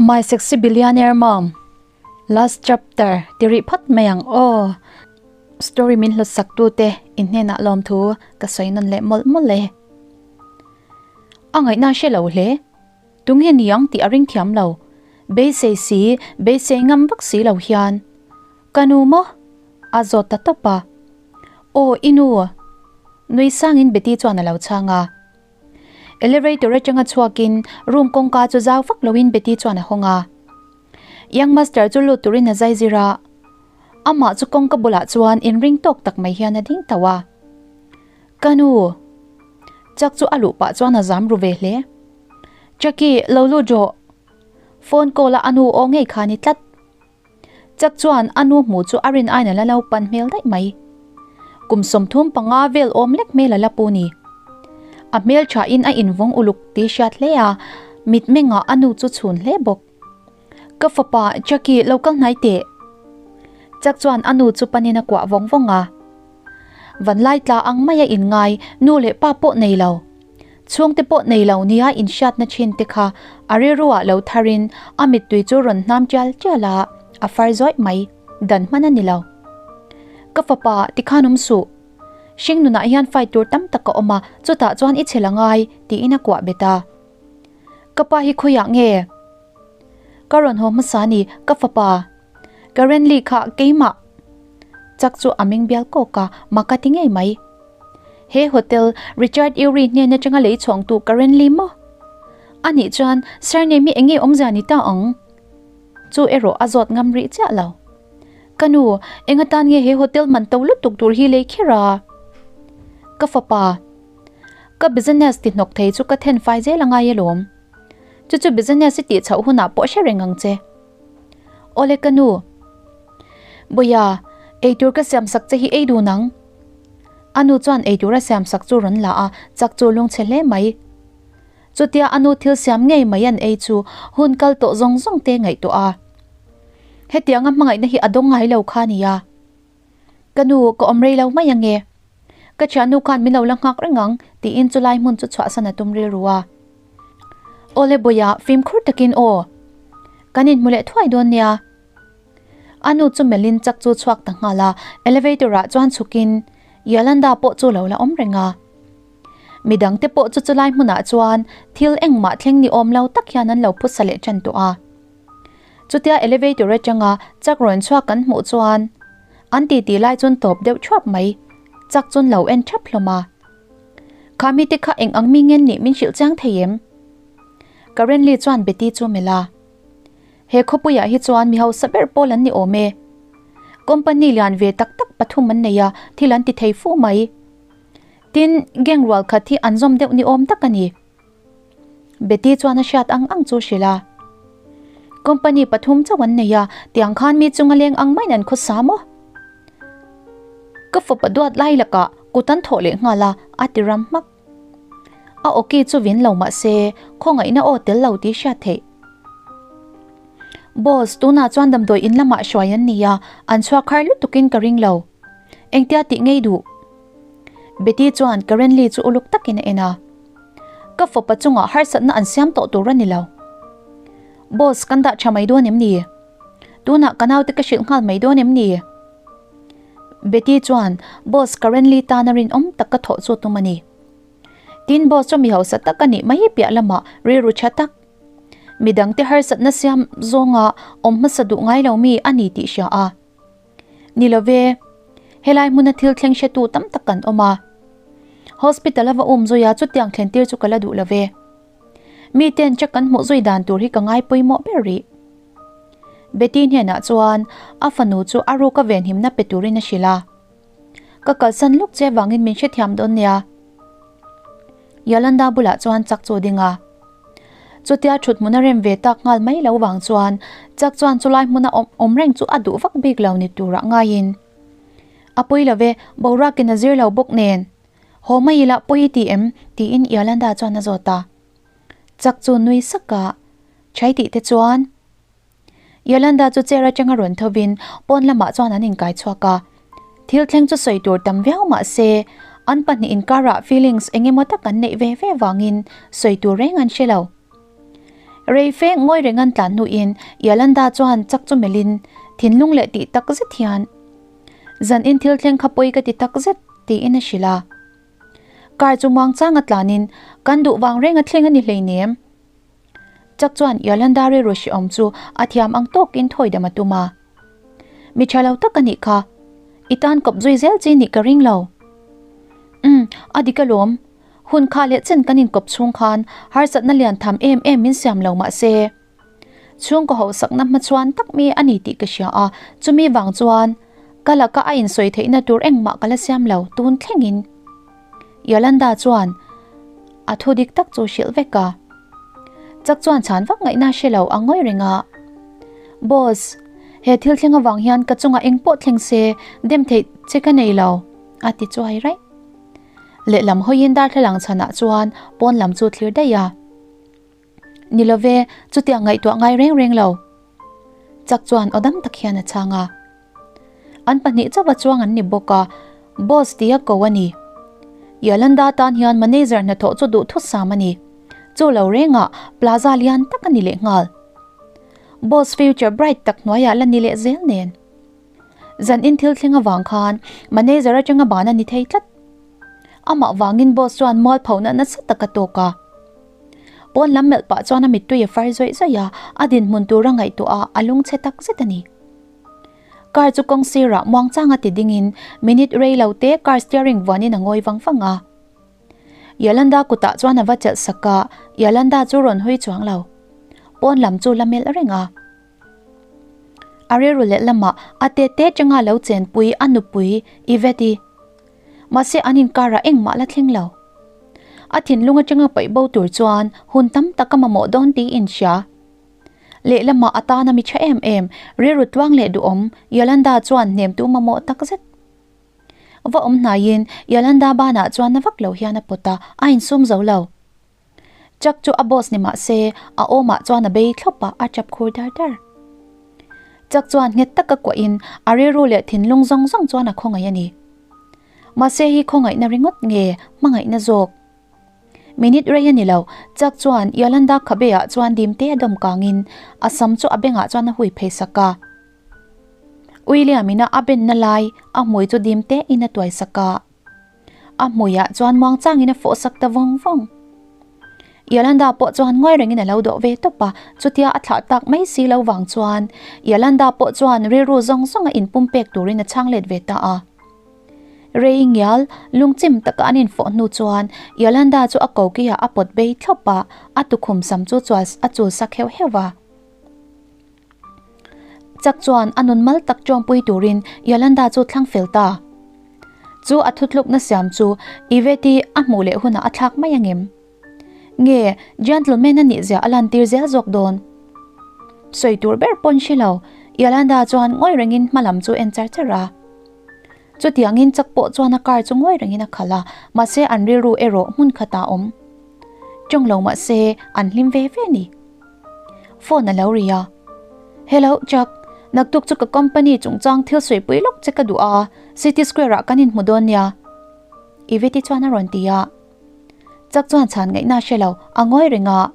My sexy billionaire mom Last chapter ti rih phawt mai ang aw. Story min hlut sak tu te in hnenah lawmthu ka sawi nawn leh mawlh mawlh e. A ngaihna hre lo hle. Tunge niang tih a ring thiam lo. Beisei si, beisei ngam vak si lo hian. Ka nu maw? A zawt ta tawp a. Aw i nu. Nui sangin Betty chuan a lo chhang a. Elevator atanga chhuakin room kawngka chu zau vak loin Betty chuan a hawng a. Young Master chu lut turin a zai zir a. Amah chu kawngka bulah chuan inring tawk tak mai hian a ding tauh a. Ka nu! Chuck chu a luh pah chuan a zam ru ve hle. Chucky, lo lut rawh! Phone call a a nu aw ngei kha a ni tlat. Chuck chuan a nu hmuh chu a rin aiin a la lo pan hmel daih mai. Kum 35 vel awm lek hmel a la pu ni. A hmel thain a invawng uluk tih hriat hle a, mitmengah a nu chu chhun hle bawk. Ka fapa Chucky lo kal hnai teh. Chuck chuan a nu chu panin a kuah vawng vawng a. Vanlai tla ang maia inngai nu leh pa pawh nei lo. Chhungte pawh nei lo nia inhriatna thin te kha a rilruah lo tharin a mittui chu rawn hnam tial tial a, a far zawih mai. Dan hman a ni lo. Ka fapa tikhan awm suh. Hring nunah hian fight tur tam tak a awm a, chutah chuan i chhel a ngai, tiin a kuah bet a. Ka pa hi khawiah nge? Ka rawn haw hmasa ni, ka fapa. Currently kha keimah chak chu a meng bial kawk a, mak a ti ngei mai. He hotel Richard Ewry hnen atanga lei chhuangtu currently maw? A nih chuan surname hi enge awmzia ni ta ang? Chu erawh a zawt ngam rih chiah lo. Ka nu, eng atan nge he hotel man to lutuk tur hi lei kher a? Ka fapa, ka business ti hnawk thei chu ka then fai zel a ngai alawm. Chu chu business i tih chhoh hunah pawh hre reng ang che. Awle ka nu. Bawia, eitur ka siam sak che hi ei dun ang. A nu chuan eitur a siam sak chu rawn la a, chak chu lungchhe hle mai. Chutia a nu thil siam ngei mai an ei chu hun kal tawh zawng zawng te ngaihtuah a. Hetianga hmangaihna hi a dawng ngai lo kha nia. Ka nu, ka awm rei lo mai ange. Ka thiannu khan min lo la nghak reng ang, tiin chulai hmun chu chhuahsan a tum rilru a. Awle Bawia, fimkhur takin aw. Kan inhmu leh thuai dawn nia. A nu chu melhin chak chu chhuak ta nghal a, elevator ah chuan chhukin Yolanda pawh chu lo la awm reng a. Midangte pawh chu chulai hmunah chuan thil engmah thleng ni awm lo tak hian an lo phusa leh tan tawh a. Chutia elevator atanga chak rawn chhuak kan hmuh chuan an titi lai chuan tawp deuh thuap mai, chak chuan lo en thap hlawm a. Kha mite kha eng ang mi ngen nih min hrilh chiang thei em? Currently chuan Betty chu melh a. He khawpuiah hi chuan mi hausa ber pawl an ni awm e. Company lian ve tak tak pathum an nei a, thil an ti thei fu mai. Tin, gang rual khat hi an zawm deuh ni awm tak a ni. Betty chuan a hriat ang ang chu hrilh a. Company pathum chauh an nei a, tiang khan mi chunga leng ang maiin an khawsa maw? Ka fapa duat lai lakah kut an thawh leh nghal a, a ti ram hmak. A awki chu vin lo mah se, khawngaihna aw tel lo tih hriat theih. Boss, tunah chuan damdawi in lamah hruai an ni a, an chhuak har lutukin ka ring lo. Engtia tih ngei duh? Betty chuan Karenly chu uluk takin a en a. Ka fapa chungah harsatna an siam tawh tur a ni lo. Boss, kan dah tha mai dawn em ni? Tunah ka naute ka hrilh nghal mai dawn em ni? Betty chuan boss Karenly tana rinawm tak ka thawh chu tum a ni. Tin, boss chu mi hausa tak a nih mai piah lamah rilru tha tak. Midangte harsatna siam zawnga awm hmasa duh ngai lo mi a ni tih hria a. Ni lo ve, helai hmuna thil thleng hretu tam tak kan awm a. Hospital a va um zui a, chutiang thlen tir chu ka la duh lo ve. Miten check kan hmuh zui dan tur hi ka ngai pawimawh ber rih. Betty hnenah chuan a fanu chu a ruka venhimna pe turin a hrilh a. Ka kalsan luk che vangin min hrethiam dawn nia. Yolanda bulah chuan chak chu a ding a. Chutia thut hmun a rem ve tak nghal mai lo vang chuan chak chuan chulai hmuna awm reng chu a duh vak bik lo ni turah ngaiin a pawi lo ve, boruakin a zir lo bawk nen. Haw mai ila pawi i ti em? tiin Yolanda chuan a zawt a. Chak chu nui sak a, Chhai tih te chuan. Yolanda chu chair atanga rawn thovin pawn lamah chuan an inkai chhuak a. Thil thleng chu sawi tur tam viau mah se, an pahnih inkarah feelings eng emaw tak an neih ve ve vangin sawi tur reng an hre lo. Rei fe ngawi reng an tlan hnuin Yolanda chuan chak chu melhin thinlung leh tih tak zet hian, Zan in thil thleng kha pawi ka ti tak zet, tiin a hrilh a. Car chu muangchanga tlanin kan duh vang reng a thleng a ni hleinem. Chak chuan Yolanda rilru hrehawm chu a thiam ang tawkin thawi dam a tum a. Mi tha lo tak a nih kha. I tan kawp zui zel chi nih ka ring lo. Umm, a dik alawm. Hun kha leh chen kan inkawp chhung khan harsatna lian tham em em min siam lo mah se. Chhungkaw hauhsakna hmachhuan tak mi a ni tih ka hria a, chumi vang chuan ka laka a insawi theihna tur engmah ka la siam lo tun thlengin. Yolanda chuan a thu dik tak chu hrilh vek a. Chak chuan chhan vak ngaihna hre lo a ngawi reng a. Boss, he thil thleng avang hian ka chungah eng pawh thleng se dem theih che ka nei lo, a ti chuai raih. Lehlam hawiin darthlalang chhanah chuan pawn lam chu thlir daih a. Ni love, chutiang ngaihtuah ngai reng reng lo. Chak chuan aw dam tak hian a chhang a. An pahnih chauha chuang an ni bawk a, boss tia ko a ni. Yolanda tan hian manager hnathawh chu duhthusam a ni. Chu lo rengah plaza lian tak a ni lehnghal. Boss future bright tak hnuaiah la ni leh zel nen. Zan in thil thleng avang khan manager atanga ban a ni thei tlat. Amah vangin boss chuan mualphona nasa tak a tawk a. Pawn lam melh pah chuan a mittui a far zawih zawih a, a dinhmun tura ngaihtuah a, a lungchhe tak zet a ni. Car chu kawng sirah muangchanga ti dingin minute rei lo te car steering vuanin a ngawi vang vang a. Yolanda kutah chuan a va chelh sak a, Yolanda chu rawn hawi chuang lo. Pawn lam chu la melh reng a. A rilru lehlamah a tete changa lo chenpui a nupui Yvette-i. Mahse an inkarah engmah la thleng lo. A thinlung atanga paih bo tur chuan hun tam tak a mamawh dawn tih inhria. Lehlamah a tana mi tha em em, rilru tluang leh duhawm Yolanda chuan hnemtu mamawh tak zet. Va awm hnaiin Yolanda banah chuan na vak lo hian a pawt a, a insum zo lo. Chuck chu a boss ni mah se a awmah chuan a bei thlawp a, a tap khur dar dar. Chuck chuan nghet taka kuahin a rilru leh thinlung zawng zawng chuan a khawngaih a ni. Mahse hi khawngaihna ringawt nge hmangaihna zawk? Minute rei a ni lo, Chuck chuan Yolanda khabe ah chuan dimte a dawm kangin a sam chu a bengah chuan a hui phei sak a. William ina a benna lai a hmui chu dimte in a tuai sak a. A hmuiah chuan muangchangin a fawh sak ta vawng vawng. Yolanda pawh chuan ngawi rengin a lo dawh ve tawp a, chutia a thlah tak mai si lo vang chuan Yolanda pawh chuan rilru zawng zawng a inpum pek turin a chhang let ve ta a. Rei ngial lungchim taka an infawh hnu chuan Yolanda chu a kokiah a pawt bei thlawp a, a tukhum sam chu chual a chul sak heuh heuh a. Chak chuan a nun mal tak tawngpui turin Yolanda chu thlang fel ta. Chu a thutlukna siam chu Yvette-i a hmuh leh hunah a thlak mai angem? Nge gentleman a nih zia a lantir zel zawk dawn? Sawi tur ber pawn hre lo, Yolanda chuan ngawi rengin hma lam chu en char char a. Chutiangin chak pawh chuan a car chu ngawi rengin a khalh a, mahse an rilru erawh hmun khatah a awm. Tawng lo mahse an hlim ve ve ni. Phone a lo ri a. Hello Chuck, naktuk chu ka company chungchang thil sawi pui lawk che ka duh a, City Square ah kan inhmu dawn nia. Yvette chuan a rawn ti a. Chuck chuan chhan ngaihna a hre lo, a ngawi reng a.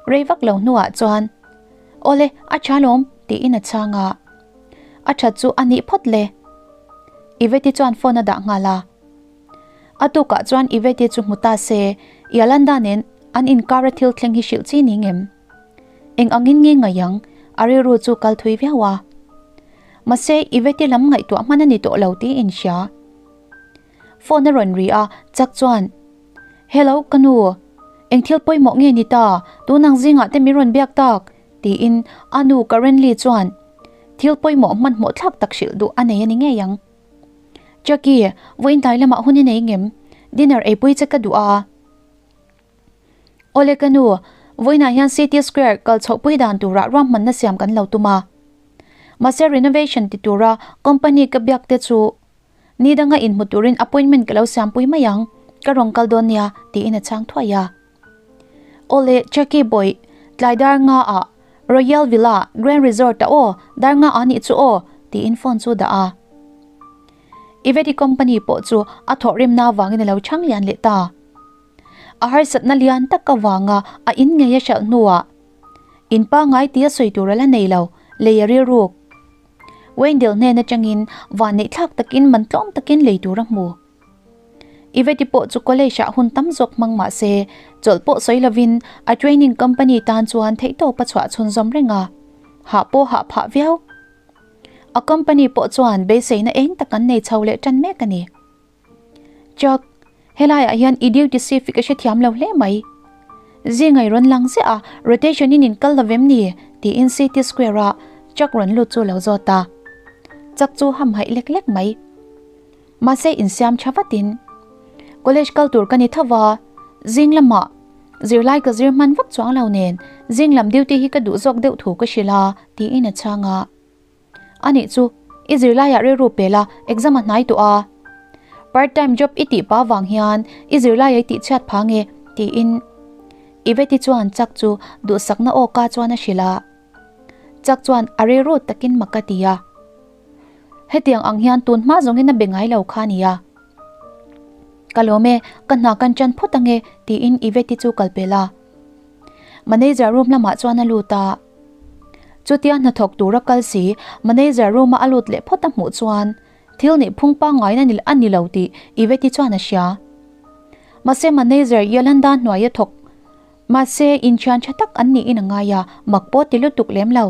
Rei vak lo hnuah chuan, Awle, a tha lawm, tiin a chhang a. A that chu a nih phawt le. Yvette chuan phone a dah nghal a. A tukah chuan Yvette chu hmu ta se, Yolanda nen an inkar a thil thleng hi hrilh chi ni ngem? Eng angin nge ngaih ang? A rilru chu kal thui viau a. Mahse, Yvette lam ngaihtuah hman a ni tawh lo tih inhria. Phone a rawn ri a, Chuck chuan, Hello, ka nu. Eng thil pawimawh nge ni ta? Tunang zingah te min rawn biak tak? tiin a nu Karen Lee chuan thil pawimawh hmanhmawh thlak tak hrilh duh a nei a ni ngei ang. Chucky, vawiin tlai lamah hun i nei ngem? Dinner eipui che ka duh a. Awle ka nu, vawiinah hian City Square kal chhohpui dan turah ruahmanna siam kan lo tum a. Mahse renovation ti tura company ka biak te chu ni danga inhmu turin appointment ka lo siampui mai ang, ka rawn kal dawn nia tiin a chhang thuai a. Awle Chucky bawih, tlai dar nga ah Royal Villa Grand Resort ah aw, dar nga ah nih chu aw tiin phone chu dah a. Iveti company pawh chu a thawhrimna avangin a lo chhang lian leh ta. A harsatna lian tak avanga a in ngei a hralh hnuah. In pangngai tia sawi tur a la nei lo, lei a rilruk. Wendell hnen atangin vanneih thlak takin man tlawm takin lei tur a hmu. Iveti pawh chu college ah hun tam zawk hmang mah se, chawlh pawh sawi lovin a training company tan chuan theihtawp a chhuah chhunzawm reng a, hah pawh hah phah viau. A company pawh chuan beiseina eng tak an nei chho leh tan mek a ni. Chuck, helaiah hian i duty shift hi ka hrethiam lo hle mai. Zingai rawn lang ziah a, rotation in in kal lo vem ni? tiin City Square a Chuck rawn lut chu lo zawt a. Chuck chu hamhaih lek lek mai. Mahse insiam tha vatin college kal tur ka ni tho va, zing lamah zirlai ka zir hman vak chuang lo nen zing lam duty hi ka duh zawk deuh thu ka hrilh a tiin a chhang a. Anih chu, i zirlaiah rilru pe la, exam a hnai tawh a. Part time job i tih pa vang hian i zirlai ai tih chhiat pha nge tiin Iveti chuan chak chu duhsakna awka chuan a hrilh a. Chak chuan a rilru takin mak a ti a. Hetiang ang hian tun hma zawngin a be ngai lo kha a nia. Ka lawm e, ka hna kan ṭan phawt ange tiin Iveti chu kal pel a. Manager room lamah chuan a lut a. Chutia hnathawk tura kal si manager room a a lut leh phawt a hmuh chuan thil nih phung pangngain a ni lo tih Iveti chuan a hria. Mahse manager Yolanda hnuaia thawk mahse inthian tha tak an niin a ngai a, mak pawh ti lutuk lem lo.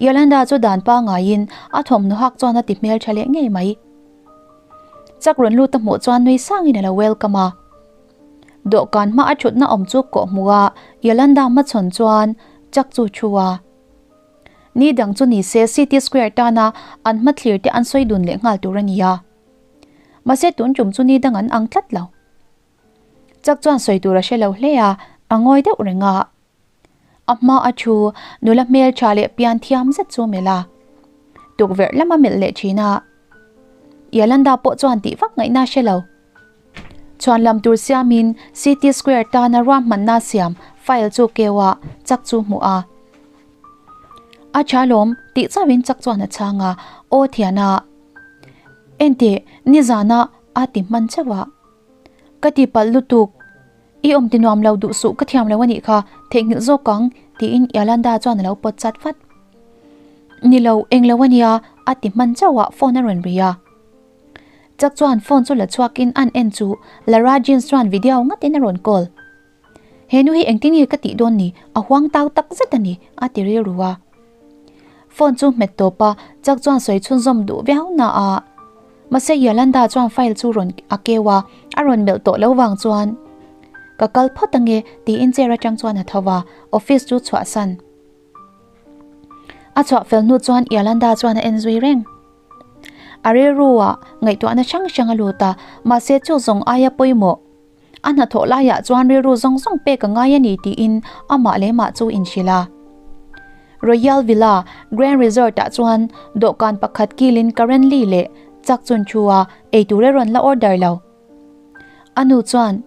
Yolanda chu dan pangaiin a thawmhnaw hak chuan a ti hmel tha leh ngei mai. Chak rawn lut a hmuh chuan nui sangin a lo welcome a. Dawhkan hma a thutna awm chu kawh hmuh a Yolanda hmachhawn chuan Chak chu thu a. Ni dang chu ni se City Square tana an hmathlir te an sawi dun leh nghal tur a ni a. Mahse tun tum chu ni dang an ang tlat lo. Chak chuan sawi tur a hre lo hle a, a ngawi deuh reng a. A hma a thu nula hmeltha leh pian thiam zet chu melh a, tukverh lama melh leh thin a. Yolanda pawh chuan tih vak ngaihna a hre lo. Chhuan lam tur siamin City Square tana ruahmanna siam file chu keu a, chak chu hmuh a. A tha lawm tih chauhin chak chuan a chhang a, Aw thiana, enteh nizana a ti hman chauh a. Ka tihpalh lutuk. I awm ti nuam lo duh suh ka thiam lo a nih kha, theihnghilh zawk ang, tiin Yolanda chuan a lo pawt chat vat. Ni lo, eng lo a nia, a ti hman chauh a, phone a rawn ri a. Chuck chuan phone chu la chhuakin an en chu Lara Jeans chuan video ngatin a rawn call. He nu hi engtin nge ka tih dawn ni, a huang tau tak zet a ni, a ti rilru a. Phone chu hmet tawp a, Chuck chuan sawi chhunzawm duh viau na a. Mahse Yolanda chuan file chu rawn a keu a, a rawn melh tawh lo vang chuan Ka kal phawt ange tiin chair atang chuan a tho a, office chu chhuahsan. A chhuah fel hnu chuan Yolanda chuan a en zui reng. A rilru ah ngaihtuahna hrang hrang a lut a, mahse chu zawng aia pawimawh. A hnathawh laiah chuan rilru zawng zawng pek a ngai a ni tiin amah leh mah chu inhrilh a. Royal Villa Grand Resort ah chuan dawhkan pakhat kilin Karen Lee leh Chak Chun Chu a eitur a rawn la order lo. A nu chuan,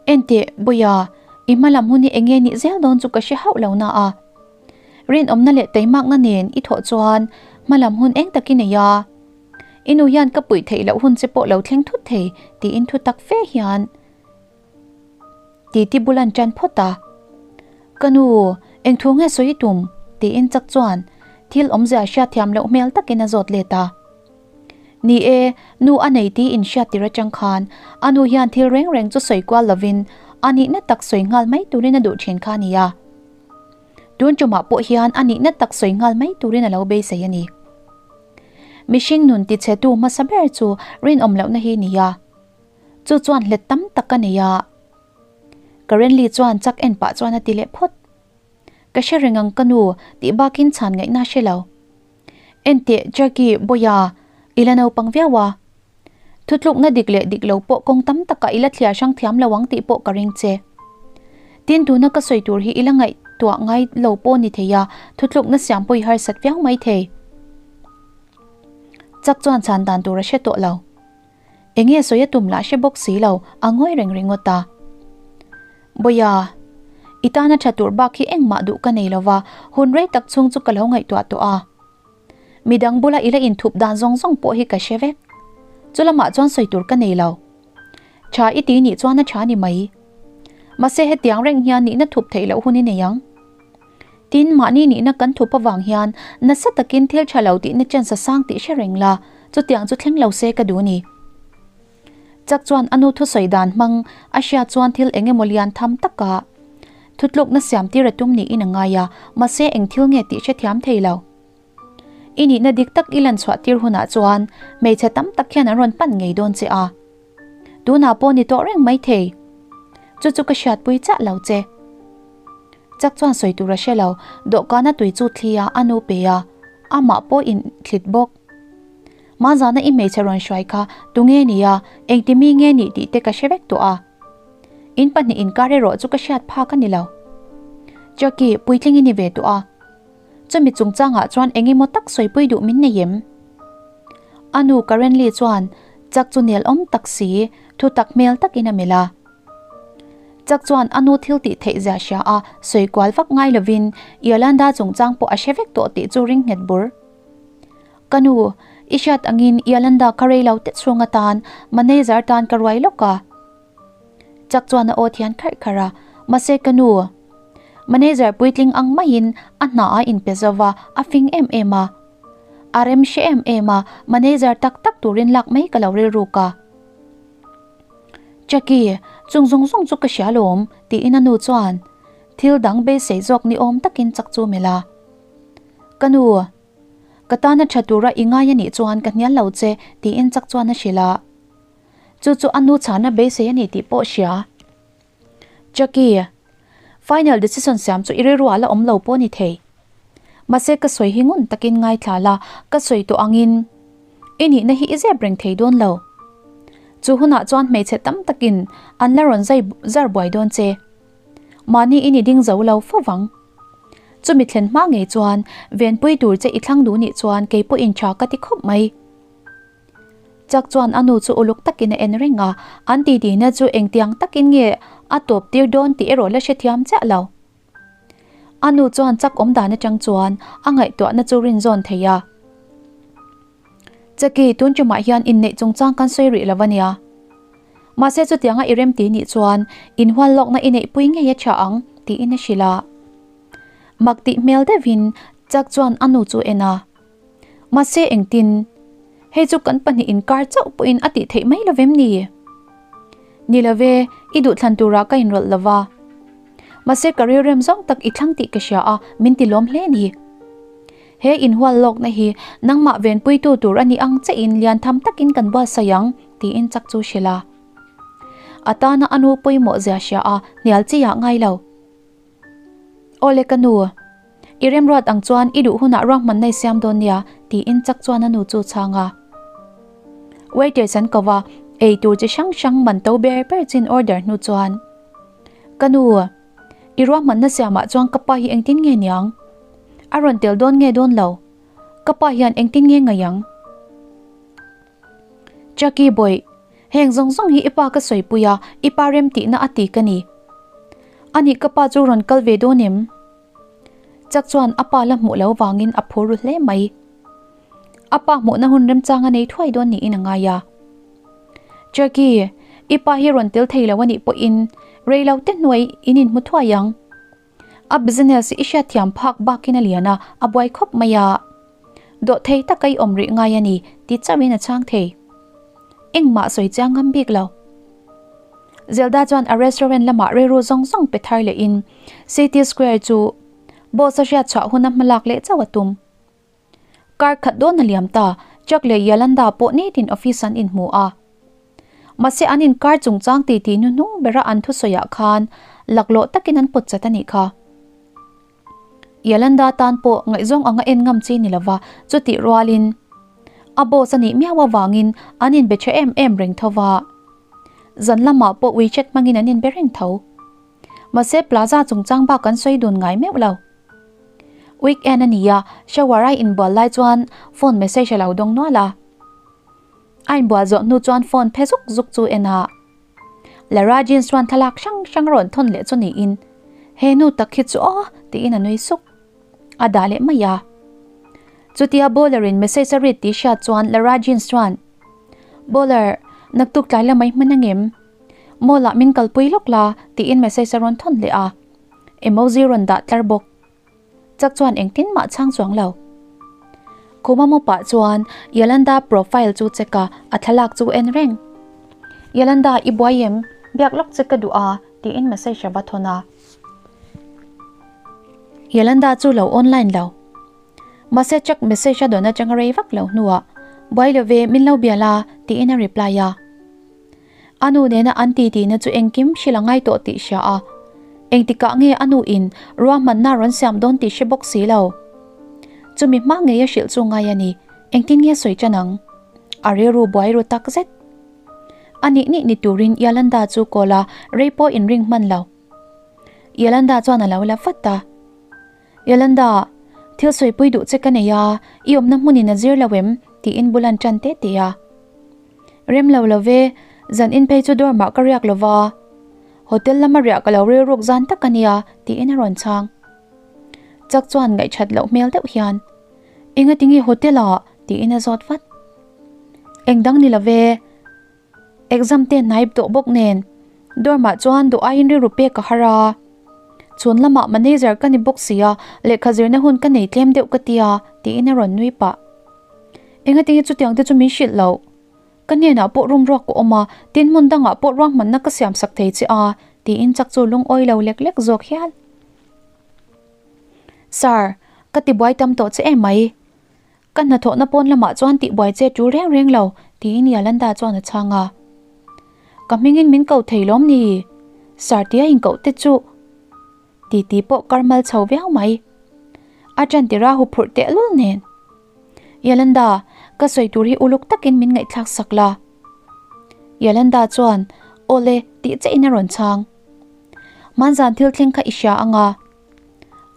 Enteh, Buia, i hma lam hun hi enge nih zel dawn chu ka hre hauh lo na a. Rinawmna leh teimakna nen i thawh chuan hma lam hun eng tak i nei a. I nu hian ka puih theih loh hun che pawh lo thleng thut thei tiin thu tak fe hian titi bul an tan phawt a. Ka nu, eng thu nge sawi i tum? tiin chak chuan thil awmzia hriatthiam loh hmel takin a zawt let a. Ni e, nu a nei tih inhriat tir atang khan a nu hian thil reng reng chu sawi kual lovin a nihna tak sawi nghal mai turin a duh thin kha a ni a. Tun tumah pawh hian a nihna tak sawi nghal mai turin a lo beisei a ni. Mihring nun tichhetu hmasa ber chu rinawm lohna hi ni a, chu chuan hlet tam tak a nei a. Currently chuan chak en pah chuan a ti leh phawt. Ka hre reng ang ka nu tih bakin chhan ngaihna hre lo. Enteh Jackie Boya, i la naupang viau a. Thutlukna dik leh dik lo pawh kawng tam takah i la thliar hrang thiam lo ang tih pawh ka ring che. Tin tuna ka sawi tur hi i la ngaihtuah ngai lo pawh ni thei a, thutlukna siam pawh i harsat viau mai thei. Chak chuan chhan dan tur a hre tawh lo. Enge sawi a tum lah hre bawk si lo, a ngawi reng ringawt a. Bawia, i tana tha tur bak hi engmah duh ka nei lo va, hun rei tak chhung chu ka lo ngaihtuah tawh a. Midang bula i la inthup dan zawng zawng pawh hi ka hre vek. Chu lamah chuan sawi tur ka nei lo. Tha i ti nih chuan a tha ni mai. Mahse hetiang reng hian nihna thup theih loh hun i nei ang. Tin, mahni nihna kan thup avang hian nasa takin thil tha lo tihna chance a sang tih hre reng la, chutiang chu thleng lo se ka duh a ni. Chak chuan a nu thusawi dan hmang a hriat chuan thil eng emaw lian tham taka thutlukna siam tir a tum niin a ngai a, mahse eng thil nge tih hrethiam thei lo. I nihna dik tak i lan chhuah tir hunah chuan hmeichhe tam tak hian an rawn pan ngei dawn che a. Tunah pawh ni tawh reng mai thei. Chu chu ka hriatpui chiah lo che. Chak chuan sawi tur a hre lo, dawhkana tui chu thli a, a nu pe a, amah pawh in thlit bawk. Mahzana i hmeichhe rawn hruai kha tunge ni a, engti mi nge nih tih te ka hre vek tawh a. In pahnih inkar erawh chu ka hriat phak a ni lo. Chucky, puitling i ni ve tawh a. Chumi chungchangah chuan eng emaw tak sawipui duh min nei em? A nu Karen Lee chuan Chuck chu nel awm tak si, thu tak hmel takin a melh a. Chuck chuan a nu thil tih theih zia hria a, sawi kual vak ngai lovin Yolanda chungchang pawh a hre vek tawh tih chu ring nghet bur. Ka nu, i hriat angin Yolanda ka rei lo te chhung atan manager tan ka ruai lawk a. Chuck chuan a aw thian kharh kharh a, Mahse ka nu, manager puitling ang maiin a hna a inpe zo va, a fing em em a. A rem hre em em a, manager tak tak turin lak mai ka lo rilruk a. Chucky, chung zawng zawng chu ka hria lawm, tiin a nu chuan thil dang beisei zawk ni awm takin Chuck chu melh a. Ka nu, ka tana tha tura i ngai a nih chuan ka hnial lo che, tiin Chuck chuan a hrilh a. Chu chu a nu chhana beisei a ni tih pawh hria. Chucky, Final decision siam chu i rilru ah la awm lo pawh a ni thei. Mahse ka sawi hi ngun takin ngaithla la, ka sawi tawh angin i nihna hi i zep reng thei dawn lo. Chu hunah chuan hmeichhe tam takin an la rawn zai zar buai dawn che. Mahni i ni ding zo lo fo vang. Chumi thlen hma ngei chuan venpui tur che i thlang duh nih chuan kei pawhin tha ka ti khawp mai. Chuck chuan a nu chu uluk takin a en reng a, an titihna chu engtiang takin nge a tawp tir dawn tih erawh la hrethiam chiah lo. A nu chuan Chuck awm dan atang chuan a ngaihtuahna chu rinzawn thei a. Chucky, tun tumah hian inneih chungchang kan sawi rih lo a nia. Mahse chutianga i remti nih chuan inhual lawkna i neihpui ngei a tha ang, tiin a hrilh a. Mak tih hmel deuhin Chuck chuan a nu chu en a. Mahse engtin? Hei chu kan pahnih inkar chauh pawhin a tih theih mai lovem ni? Ni love, i duhthlan turah ka inrawlh lova. Mahse ka rilrem zawng tak i thlang tih ka hria a, min ti lawm hle ni. He inhual lawkna hi nangmah venpuitu tur a ni ang chein lian tham takin kan buatsaih ang, tiin chak chu hrilh a. A tana a nu pawimawh zia hria a, hnial chi ah ngai lo. Awle ka nu, i remruat ang chuan i duh hunah ruahmanna i siam dawn nia, tiin chak chuan a nu chu chhang a. Waiters an ko va, ei tur chi hrang hrang man to ber ber chin order hnu chuan, Ka nu, i ruahmanna siamah chuan ka pa hi engtin nge niang? A rawn tel dawn nge dawn lo? Ka pa hian engtin nge ngaih ang? Chucky bawih, heng zawng zawng hi i pa ka sawipui a, i pa rem tihna a ti ka ni. Anih ka pa chu rawn kal ve dawn em? Chuck chuan a pa la hmuh lo vangin a phur ru hle mai. A pa hmuhna hun remchang a nei thuai dawn niin a ngai a. Chucky, i pa hi rawn tel thei lo anih pawhin rei lo te hnuai in inhmu thuai ang. A business i hriatthiam phak bakin a lian a, a buai khawp mai a. Dawhthei taka i awm rih ngai a ni ti chauhin a chhang thei. Engmah sawi chiang ngam bik lo. Zelda chuan a restaurant lamah rilru zawng zawng pe thar lehin City Square chu boss a hriat chhuah huna hmalak leh chauh a tum. Kar khat dawn a liam ta, Chuck leh Yolanda pawh nitin office an inhmu a. Mahse an inkar chungchang titi hnuhnung bera an thusawiah khan laklawh takin an pawt chat a nih kha. Yolanda tan pawh ngaihzawng anga en ngam chi ni lova chutih rualin a boss a nih miau avangin an inbe tha em em reng tho va. Zan lamah pawh WeChat hmangin an inbe reng tho. Mahse Plaza chungchang bak an sawi dun ngai meuh lo. Weekend a ni a, shower a inbual lai chuan phone message a lo dawng nual a. A inbual zawh hnu chuan phone phe zuk zuk chu en a. Lara jeans chuan thlalak hrang hrang a rawn thawn leh chu niin, He nu tak hi chu aw tiin a nui suk. A dah leh mai a. Chutia bowler in message a read tih hriat chuan Lara jeans chuan, Bowler, naktuk tlai la mai hman angem? Mall ah min kalpui lawk la tiin message a rawn thawn leh a. Emoji rawn dah tlar bawk. Chuck chuan engtin mah chhang chuang lo. Khuma mu pah chuan Yolanda profile chu check a, a thlalak chu en reng. Yolanda, i buai em? Biak lawk che ka duh a, tiin message a va thawn a. Yolanda chu lo online lo. Mahse Chuck message a dawn atanga rei vak lo hnuah, Buai lo ve, min lo bia la, tiin a reply a. A nu nena an titihna chu engkim hrilh a ngai tawh tih hria a, engtikah nge a nu in ruahmanna rawn siam dawn tih hre bawk si lo. Chumi hma ngei a hrilh chu ngai a ni, engtin nge sawi tan ang? A rilru buai ru tak zet. A nih nih ni turin Yolanda chu call a, rei pawh inring hman lo. Yolanda chuan a lo la vat a. Yolanda, thil sawipui duh che ka nei a, i awmna hmunin a zir lo em? tiin bul an tan te te a. Rem lo lo ve, zan in phei chu dawr mah ka riak lo va, hotel lama riah ka lo rilruk zan tak a nia, tiin a rawn chhang. Chuck chuan ngaihthat loh hmel deuh hian, Engatinge hotel ah? tiin a zawt vat. Engdang ni lo ve. Exam te hnaip tawh bawk nen dorm ah chuan duh aiin rilru pek ka har a. Chhun lamah manager ka ni bawk si a, lehkha zirna hun ka nei tlem deuh ka tia tiin a rawn nui pah. Engati nge chutiang te chu min hrilh loh? Ka hnenah pawh room ruak ka awm a, tin hmun dangah pawh ruahmanna ka siam sak thei che a tiin chak chu lungawi lo lek lek zawk hial. Sir, ka tibuai tam tawh che em mai. Ka hnathawhna pawn lamah chuan tihbuai che tul reng reng lo, tiin Yolanda chuan a chhang a. Ka hmingin min ko thei lawm ni? Sir tia inkoh te chu titi pawh kar mal chho viau mai. A ṭan tira huphurh tehlul nen. Yolanda, ka sawi tur hi uluk takin min ngaihthlak sak la. Yolanda chuan, Awle, tih chiahin a rawn chhang. Hmanzan thil thleng kha i hria anga.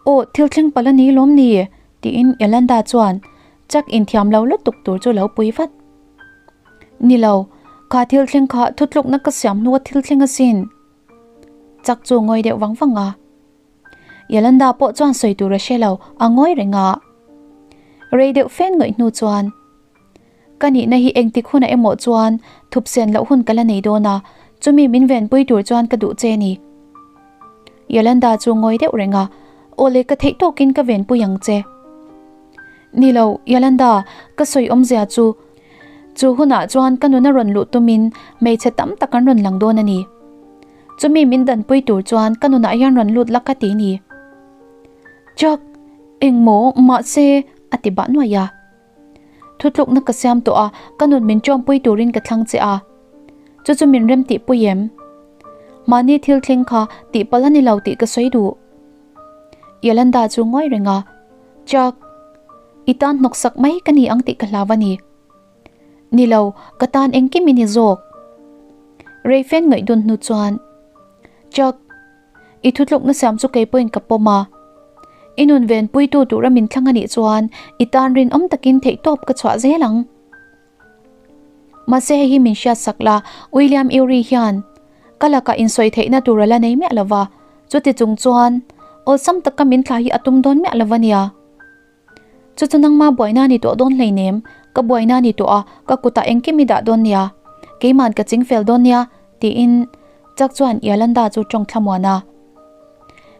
Aw, thil thleng palh a ni lawm ni? Tiin Yolanda chuan Chuck inthiam lo lutuk tur chu lo pui vat. Ni lo, kha thil thleng kha thutlukna ka siam hnua thil thleng asin. Chuck chu ngawi deuh vang vang a. Yolanda pawh chuan sawi tur a hre lo, a ngawi reng a. Rei deuh fen ngawih hnu chuan, Ka nihna hi engtik hunah emaw chuan thupsen loh hun ka la nei dawn a, chumi min venpui tur chuan ka duh che ni. Yolanda chu ngawi deuh reng a, Aw le ka theih tawkin ka venpui ang che. Ni lo, Yolanda, ka sawi awmzia chu, chu hunah chuan ka nuna rawn luh tumin hmeichhe tam tak an rawn lang dawn a ni. Chumi min danpui tur chuan ka nunah hian rawn lut la ka ti ni. Chuck, engmaw, mahse, a ti bah nuaih a. Thutlukna ka siam tawh a, ka nun min ṭawmpui turin ka thlang che a. Chu chu min rem tihpui em? Mahni thil thleng kha tihpalh a ni lo tih ka sawi duh. Yolanda chu ngawi reng a, Chuck, i tan hnawksak mai ka ni ang tih ka hlau a ni. Ni lo, ka tan engkim i ni zawk. Reifen ngaihdun hnu chuan, Chuck, I thutlukna siam chu kei pawhin ka pawm a. I nun venpuitu tura min thlang a nih chuan i tan rinawm takin theihtawp ka chhuah zel ang. Mahse hei hi min hriatsak la, William Uri hian ka lakah insawi theihna tur a la nei miah lo va, chuti chung chuan awlsam taka min thla hi a tum dawn miah lo va nia. Chu chu nangma buaina ni tawh dawn hleinem, ka buaina ni tawh a, ka kutah engkim i dah dawn nia, keiman ka ching fel dawn nia, tiin Chuck chuan Yolanda chu tawng thlamuan a.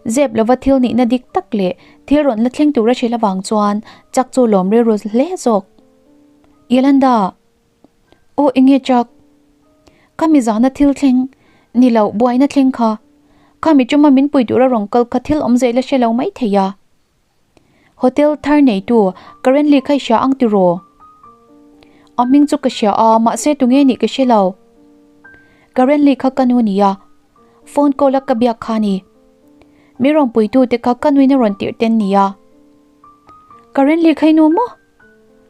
Zep lova thil nihna dik tak leh thil rawn la thleng tur a hrilh avang chuan Chuck chu lawm rilru hle zawk. Yolanda! Aw enge Chuck? Ka mizana thil thleng, ni lo buaina thleng kha, kha mi tuma min pui tura rawn kal kha thil awmzei la hre lo maithei a. Hotel thar neitu currently kha i hria ang tiraw? A hming chu ka hria a, mahse tunge nih ka hre lo. Currently kha ka nu nia, phone call a ka biak kha ni. Mi rawn puitu te kha ka nuin a rawn tirh ten nia. Currently kha i nu maw?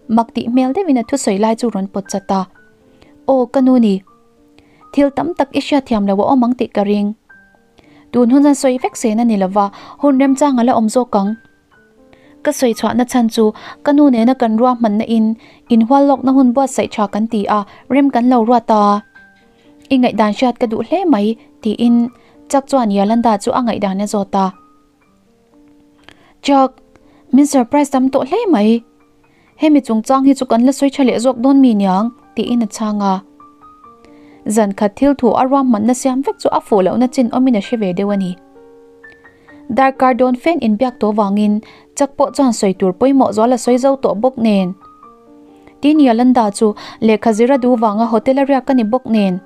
Mak tih hmel deuhin a thusawi lai chu rawn pawt chat a. Aw ka nu ni. Thil tam tak i hriatthiam lo a awm ang tih ka ring. Tun hun an sawi vek sen a ni lova, hun remchang a la awm zawk ang. Ka sawi chhuahna chhan chu ka nu nena kan ruahmanna in inhual lawkna hun buatsaih tha kan ti a, rem kan lo ruat a. I ngaihdan hriat ka duh hle mai, tiin Chuck chuan Yolanda chu a ngaihdan a zawt a. Chuck, min surprise tam tawh hle mai. Hemi chungchang hi chu kan la sawi tha leh zawk dawn mi niang, tiin a chhang a. Zan khat thil thu a ruahmanna siam vek chu a fuh lohna chin awmin a hre ve deuh a ni. Darkar dawn fen inbiak tawh vangin Chuck pawh chuan sawi tur pawimawh zual a sawi zo tawh bawk nen. Tin Yolanda chu lehkha zir a duh vanga hotel a riak a ni bawk nen.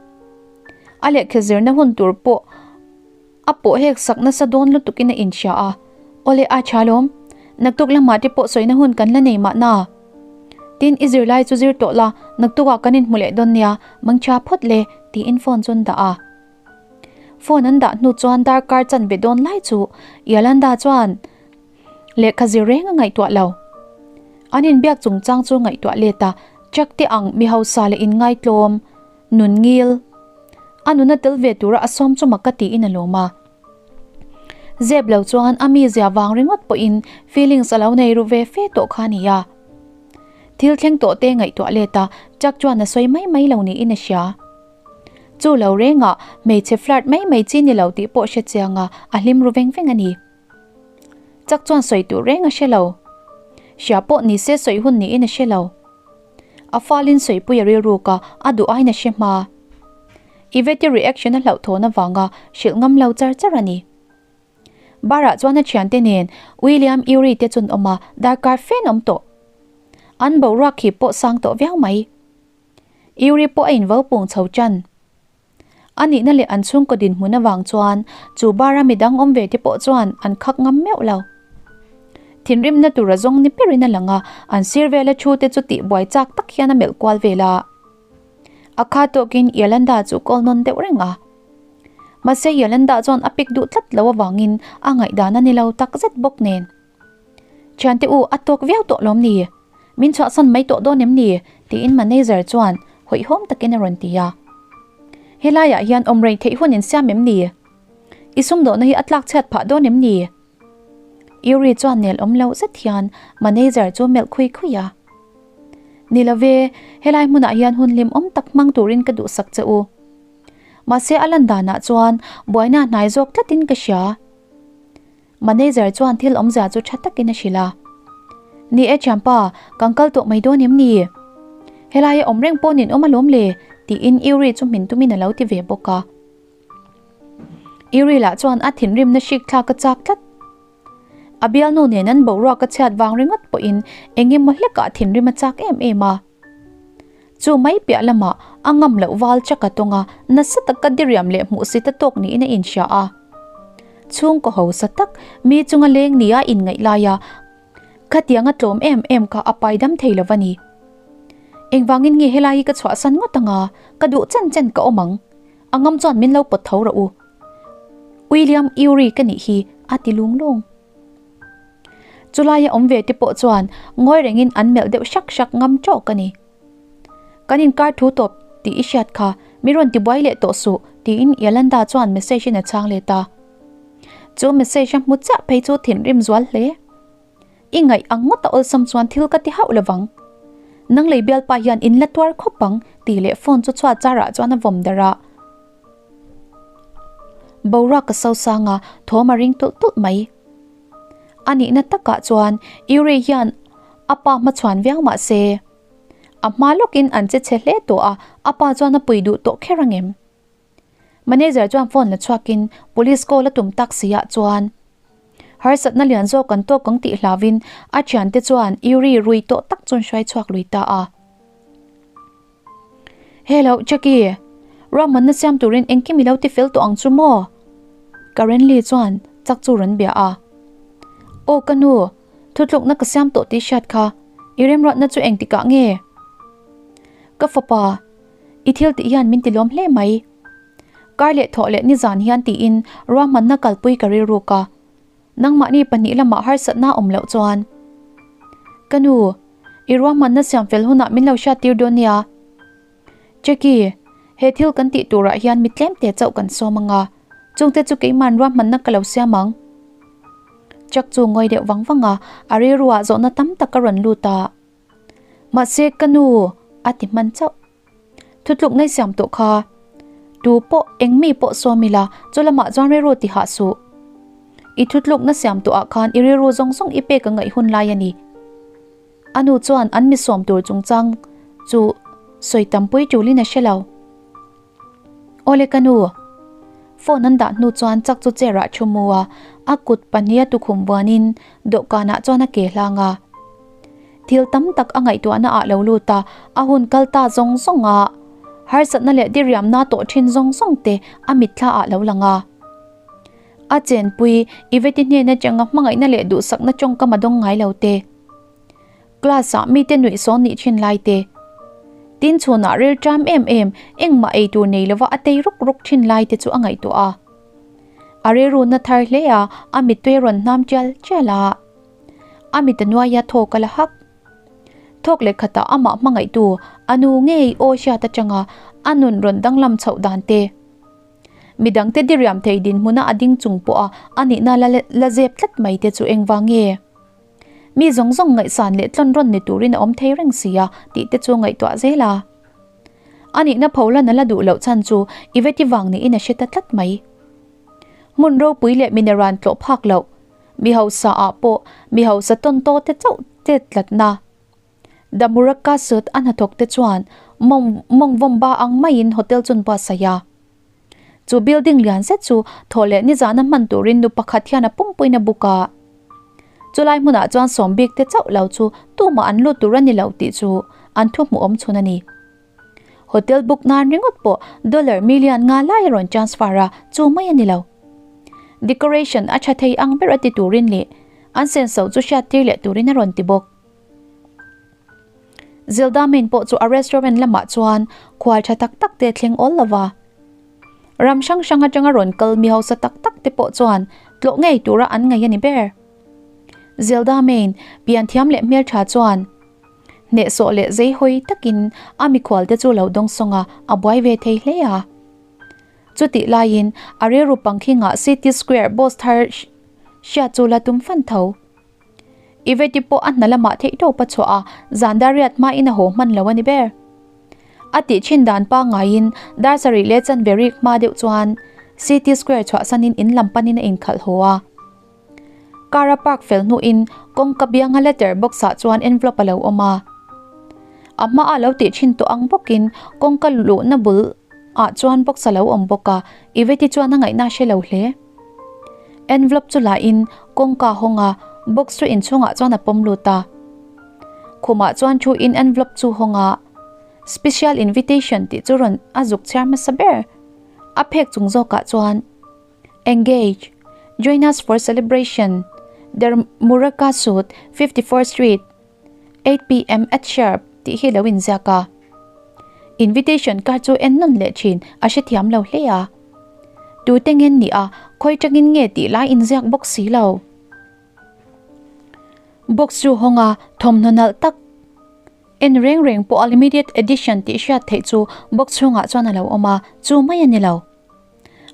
A lehkha zirna hun tur pawh a pawh hek sak nasa dawn lutukin a inhria a, Awle a tha lawm, naktuk lamah te pawh sawina hun kan la nei mahna. Tin i zirlai chu zir tawh la, naktukah kan inhmu leh dawn nia, mangtha phawt le, tiin phone chu an dah a. Phone an dah hnu chuan darkar chanve dawn lai chu Yolanda chuan lehkha zir reng a ngaihtuah lo. An inbiak chungchang chu ngaihtuah let a, Chuck te ang mi hausa leh inngaitlawm, Nun ngil. A nuna tel ve tura a sawm chu mak ka tiin a lawm a. Zep lo chuan a mizia vang ringawt pawhin feelings a lo nei ru ve fe tawh kha a ni a. Thil thleng tawh te ngaihtuah let a, Chuck chuan a sawi mai mai lo niin a hria. Chu lo rengah hmeichhe flirt mai mai chi ni lo tih pawh hre chiang a, a hlim ru veng veng a ni. Chuck chuan sawi tur reng a hre lo. Hria pawh ni se sawi hun niin a hre lo. A falin sawipui a rilruk a, a duh aiin a hre hma. Yvette reaction a hlauhthawn avanga hrilh ngam lo char char a ni. Bar-ah chuan a thiante nen William Uri te chun awm a, darkar fen awm tawh. An boruak khi pawh sang tawh viau mai. Uri pawh a invo pung chho tan. A nihna leh an chhungkaw dinhmun avang chuan chu bar-a midang awm ve te pawh chuan an khak ngam meuh lo. Thinrimna tur a zawng ni berin a lang a, an sir vela thu te chu tihbuai chak tak hian a melh kual vel a. A kha tawkin Yolanda chu call nawn deuh reng a. Mahse Yolanda chuan a pick duh tlat lo avangin a ngaihdan a ni lo takzet bawk nen. Thiante u, a tawk viau tawh lawm ni? Min chhuahsan mai tawh dawn em ni? tiin manager chuan hawihhawm takin a rawn ti a. Helaiah hian awm rei theih hun insiam em ni? I sumdawhna hi a tlak chhiat phah dawn em ni? Yuri chuan nel awm loh zet hian manager chu melh khui khui a. Ni lo ve, helai hmunah hian hun hlim awm tak hmang turin ka duhsak che u. Mahse a lan danah chuan buaina hnai zawk tlatin ka hria. Manager chuan thil awmzia chu tha takin a hrilh a. Ni e thianpa, kan kal tawh mai dawn em ni? Helaia awm reng pawh nin awm alawm le, tiin Yuri chu hmin tumin a lo ti ve bawk a. Yuri lah chuan a thinrimna hrik thlak a chak tlat. A bialnu nen an boruak a chhiat vang ringawt pawhin eng emaw hlekah thinrim a chak em em a. Chu mai piah lamah a ngam loh val chak a tawng a, nasa taka diriam leh hmuhsit a tawk niin a inhria a. Chhungkaw hausa tak mi chunga leng nia inngaih laia khatiang a tlawm em em kha a paidam thei lo va ni. Engvangin nge helai hi ka chhuahsan ngawt anga, ka duh chen chen ka awm ang. A ngam chuan min lo pawt tho rawh u. William Uri ka nih hi a ti lung lung. Chulaia awm ve te pawh chuan ngawi rengin an melh deuh hrak hrak ngam tawk a ni. Kan inkar thu tawp tih i hriat kha, mi rawn tibuai leh tawh suh tiin Yolanda chuan message in a chhang let a. Chu message a hmu chiah phei chu thinrim zual hle. I ngaih ang ngawt a awlsam chuan thil ka ti hauh lovang. Nang lei bialpa hian in la tuar khawp ang tih leh phone chu chhuat charah chuan a vawm darh a. Boruak a sosang a, thawm a ring tulh tulh mai. A nihna takah chuan Yuri hian a pa hmachhuan viau mah se, a hma lawkin an che chhe hle tawh a, a pa chuan a pui duh tawh kher ang em? Manager chuan phone la chhuakin police call a tum tak si ah chuan harsatna lian zawk an tawk ang tih hlauhin a thiante chuan Yuri rui tawh tak chuan hruai chhuak lui ta a. Hello Jackie, ruahmanna siam turin engkim i lo ti fel tawh ang chu maw? Karen Lee chuan chak chu rawn bia a. Aw ka nu, thutlukna ka siam tawh tih hriat kha, i remruatna chu engtikah nge? Ka fapa, i thil tih hian min ti lawm hle mai. Kar leh thawh leh nizan hian tiin ruahmanna kalpui ka rilruk a. Nangmahni pahnih lamah harsatna awm loh chuan. Ka nu, i ruahmanna siam fel hunah min lo hriat tir dawn nia. Jackie, he thil kan tih turah hian mi tlem te chauh kan sawm anga, chungte chu keiman ruahmanna ka lo siam ang. Jack chu ngawi deuh vang vang a, a rilruah zawhna tam tak a rawn lut a. Mahse ka nu, a ti hman chauh. Thutluk nei siam tawh kha. Tu pawh eng mi pawh sawm ila, chu lamah chuan rilru ti hah suh. I thutlukna siam tawhah khan i rilru zawng zawng i pek a ngaih hun lai a ni. A nu chuan an mi sawm tur chungchang chu sawi tampui tulin a hre lo. Awle ka nu. Phone an dah hnu chuan chak chu chair ah thu mu a, A kut pahniha tukhum vuanin dawhkanah chuan a ke hlang a. Thil tam tak a ngaihtuahna ah lo lut a, a hun kal ta zawng zawng a, harsatna leh diriamna tawh thin zawng zawng te a mitthla ah lo lang a. A chenpui Iveti hnen atanga hmangaihna leh duhsakna tawngkam a dawng ngai lo te. Class ah mite nuih sawn nih thin lai te. Tin chhunah ril ṭam em em engmah ei tur nei lova a tei ruk ruk thin lai te chu a ngaihtuah a. A rilruna thar hle a, a mittui a rawn hnam tial tial a. A mit a nuai a thawk a la hak. Thawk leh khatah amah hmangaihtu a nu ngei aw hriat atanga a nun rawn danglam chhoh dan te. Midangte diriam thei dinhmuna a ding chung pawha a nihna la la zep tlat mai te chu engvang nge? Mi zawng zawng ngaihsan leh tlawn rawn ni turin a awm thei reng si a tih te chu ngaihtuah zel a. A nihna pholan a la duh loh chhan chu i veti vang niin a hre ta tlat mai. Hmun ropui leh mineran tlawh phak loh, mi hausa ah pawh mi hausa tawn taw te chauh chet tlatna. Damuraka sut a hnathawk te chuan mawng mawng vawm ba ang maiin hotel chun buatsaih a. Chu building lian zet chu thaw leh nizana hman turin nu pakhat hian a pumpuiin a buk a. Chulai hmunah chuan sawm bik te chauh lo chu tumah an lut tur a ni lo tih chu an thu hmuh awm chhun a ni. Hotel book nan ringawt pawh dollar million nga lai a rawn transfer a, chu mai a ni lo. Decoration a tha thei ang ber a ti turin leh an senso chu hriat tir leh turin a rawn ti bawk. Zelda Main pawh chu a restaurant lamah chuan khual tha tak tak te thleng awl lova. Ram hrang hrang atanga rawn kal mi hausa tak tak te pawh chuan tlawh ngei tura an ngaih a ni ber. Zelda Main pian thiam leh hmeltha chuan hnehsawh leh zei hawi takin a mikhual te chu lo dawngsawng a, a buai ve thei hle a. Chutih laiin a rilru pangkhingah City Square boss thar hriat chu la tum fan tho. Iveti pawh a hna lamah theih tawp a chhuah a, zan dar riat hmain a haw hman lo a ni ber. A tih thin dan pangaiin dar sarih leh chanve rik hma deuh chuan City Square chhuahsanin in lam panin a inkhalh haw a. Car a park fel hnuin kawngka bianga letter box ah chuan envelope a lo awm a. A hmaa lo tih thin tawh ang bawkin kawngka luhna bul ah chuan box a lo awm bawk a, Iveti chuan a ngaihna a hre lo hle. Envelope chu la in kawngka hawng a, box chu inchhungah chuan a pawm lut a. Khumah chuan thu in envelope chu hawng a, Special invitation tih chu rawn a zuk chhiar hmasa ber. A phek chung zawkah chuan Engage, Join us for celebration, Der Muraka Suit, 54 Street, 8 pm at sharp tih hi lo inziak a. Invitation card chu en nawn leh thin a hrethiam lo hle a. Tute ngen ni a, khawi tangin nge tih lai inziak bawk si lo. Box chu hawng a, thawmhnaw nalh tak en reng reng pawh a limited edition tih hriat theih chu box chhungah chuan a lo awm a, chu mai a ni lo.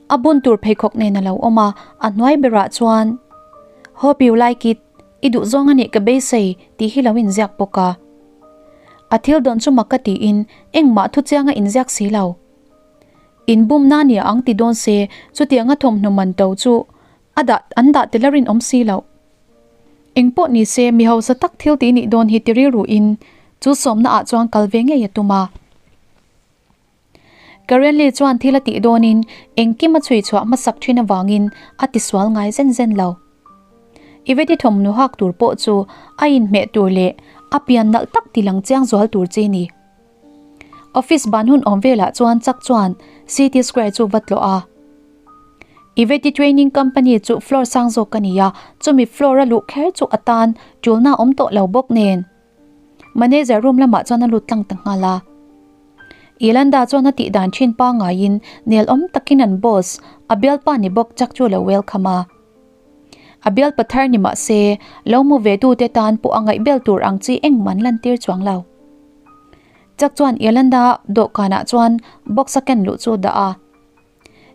A bun tur pheikhawk nen a lo awm a, a hnuai berah chuan Hope you like it, i duh zawng a nih ka beisei tih hi lo inziak bawk a. A thil dawn chu mak ka tiin engmah thu chiang a inziak si lo. Inbumna nia ang ti dawn se chutianga thawmhnaw man to chu a dah an dah tel a rinawm si loh. Engpawh ni se mi hausa tak thil tih nih dawn hi ti rilruin chu sawmna ah chuan kal ve ngei a tum a. Karenly chuan thil a tih dawnin engkim a chhui chhuah hmasak thin avangin a tisual ngai zen zen lo. Iveti thawmhnaw hak tur pawh chu a inhmeh tur leh a pian nalh tak ti lang chiang zual tur chi ni. Office ban hun awm velah chuan chak chuan City Square chu va tlawh a. Iveti Training Company chu floor sang zawk a ni a, chumi floor a luh kher chu a tan tulna awm tawh lo bawk nen. Manager room lamah chuan a lut tlang ta nghal a. Yolanda chuan a tih dan thin pangaiin nel awm takin an boss, a bialpa ni bawk chak chu a lo welcome a. A bialpa thar ni mah se, lo hmu ve tute tan pawh a ngaihbel tur ang chi engmah an lantir chuang lo. Chak chuan Yolanda dawhkanah chuan box a ken luh chu a dah a.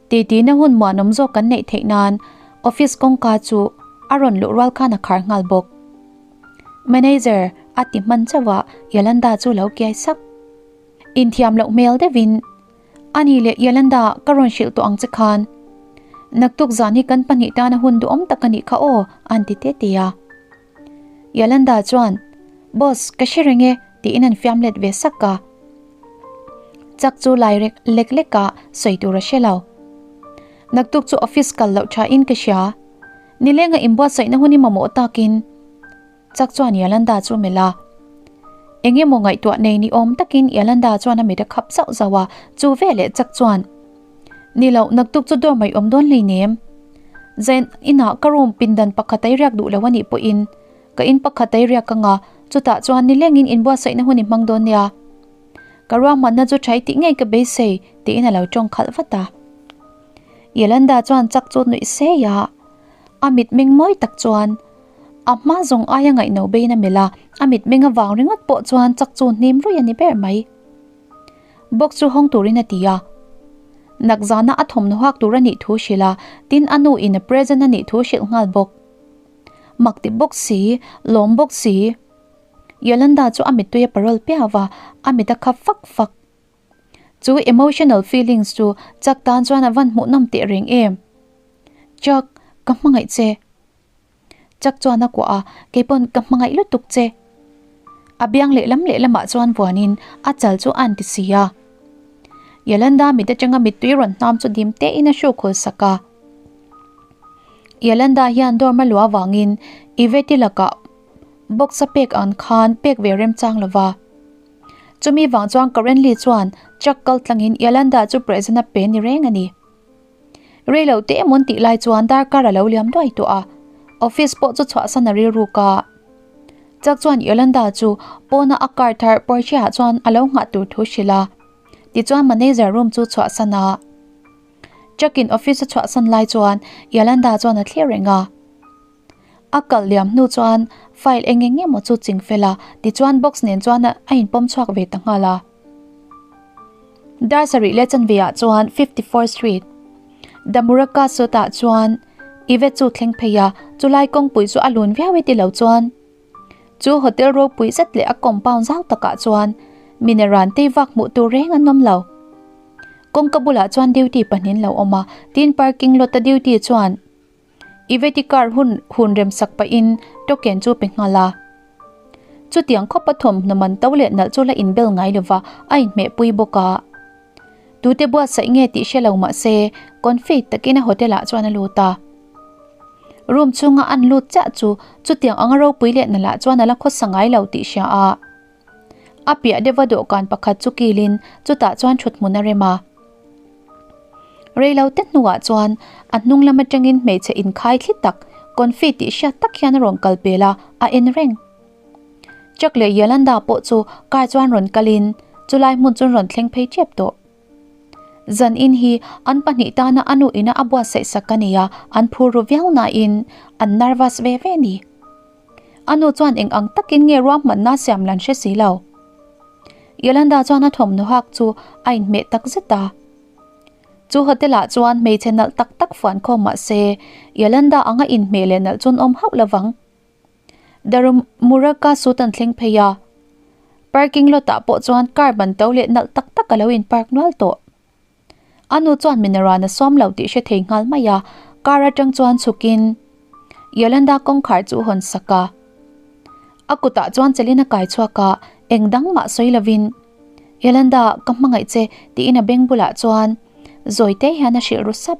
Titi-na hun muanawm zawk kan neih theih nan office kawngka chu a rawn luh rual khan a khar nghal bawk. Manager a ti hman chauh a, Yolanda chu lo kiai sak. Inthiam loh hmel deuhin, A ni leh Yolanda, ka rawn hrilh tawh ang che khan. Naktuk zan hi kan pahnih tana hun duhawm tak a nih kha aw, an ti te te a. Yolanda chuan, Boss, ka hre reng e, tiin an fiam let ve sak a. Chak chu lai rek lek lek a sawi tur a hre lo. Naktuk chu office kal loh tha in ka hria. Nilenga inbuatsaihna hun i mamawh takin Chuck chuan Yolanda chu a melh a. Eng emaw ngaihtuah nei ni awm takin Yolanda chuan a mit a khap zauh zauh a, chu veleh Chuck chuan, Ni loh, naktuk chu dawr mai awm dawn hleinem. Zain inah ka room pindan pakhat a i riak duh lo a nih pawhin ka in pakhat a i riak ang a, chutah chuan nilengin inbuatsaihna hun i hmang dawn nia. Ka ruahmanna chu tha i tih ngei ka beisei, tiin a lo tawng khalh vat a. Yolanda chuan Chuck chu nuih sei a, a mitmeng mawi tak chuan a hma zawng aia ngaihno bein a melh a, a mitmeng avang ringawt pawh chuan Chuck chu hnim ruih a ni ber mai. Box chu hawng turin a ti a. Nakzana a thawmhnaw hak tur a nih thu hrilh a, tin a nu in a present a nih thu hrilh nghal bawk. Mak ti bawk si, lawm bawk si. Yolanda chu a mittui a parol piau va, a mit a khap fak fak. Chu emotional feelings chu Chuck tan chuan a van hmuhnawm teh reng em. Chuck, ka hmangaih che. Chuck chuan a kuah a, Keipawn ka hmangaih lutuk che. A biang lehlam lehlamah chuan vuanin a chal chu a anti si a. Yolanda mit atanga mittui rawn hnam chu dim tein a hrukhul sak a. Yolanda hian dorm a luah avangin Yvette lakah box a pek ang khan pek ve remchang lova. Chumi vang chuan Currently chuan Chuck kal tlangin Yolanda chu present a pe ni reng a ni. Rei lo te emawn tih lai chuan darkar a lo liam duai tawh a, office pawh chu chhuahsan a rilruk a. Chuck chuan Yolanda chu pawna a car thar Porsche ah chuan a lo nghah tur thu hrilh a, tichuan manager room chu chhuahsan a. Chuck in office a chhuahsan lai chuan Yolanda chuan a thlir reng a. A kal liam hnu chuan file eng eng emaw chu ching fel a, tichuan box nen chuan a inpawm chhuak ve ta nghal a. Dar sarih leh chanve ah chuan 54 Street, Damuraka sawtah chuan Yvette chu thleng phei a, chulai kawngpui chu a lun viau e ti lo chuan chu hotel ropui zet leh a compound zau takah chuan mineran tei vak hmuh tur reng an awm lo. Kawngka bulah chuan duty pahnih an lo awm a, tin parking lot a duty chuan Yvette car hun hun rem sak pahin token chu pe nghal a. Chutiang khawpa thawmhnaw man to leh nalh chu la inbel ngai lova a inhmeh pui bawk a. Tute buatsaih nge tih hre lo mah se confi takin a hotel ah chuan a lut a. Room chhunga an lut chiah chu chutiang anga ropui leh nalh ah chuan a la khawsa ngai lo tih hria a. A piah deuha dawhkan pakhat chu kilin chutah chuan thut hmun a rem a. Reilo te hnuah chuan a hnung lam atangin hmeichhe inkhai thli tak, confi tih hriat tak hian a rawn kal pel a, a en reng. Chuck leh Yolanda pawh chu car chuan rawn kalin chulai hmun chu rawn thleng phei tep tawh. Zan in hi an pahnih tana a nu ina a buatsaih sak a ni a, an phur ru viau nain an nervous ve ve ni. A nu chuan eng ang takin nge ruahmanna siam lan hre si lo. Yolanda chuan a thawmhnaw hak chu a inhmeh tak zet a. Chu hotel ah chuan hmeichhe nalh tak tak fuan khawm mah se, Yolanda anga inhmeh leh nalh chuan awm hauh lovang. Darumuraka suit an thleng phei a. Parking lot ah pawh chuan car ban to leh nalh tak tak a lo in park nual tawh. A nu chuan min ran a sawm lo tih hre thei nghal mai a, car atang chuan chhukin Yolanda kawngkhar chu hawn sak a. A kutah chuan chelin a kai chhuak a, eng dang mah sawi lovin, Yolanda, ka hmangaih che, tiin a beng bulah chuan Zawite hian a hrilh ru sap.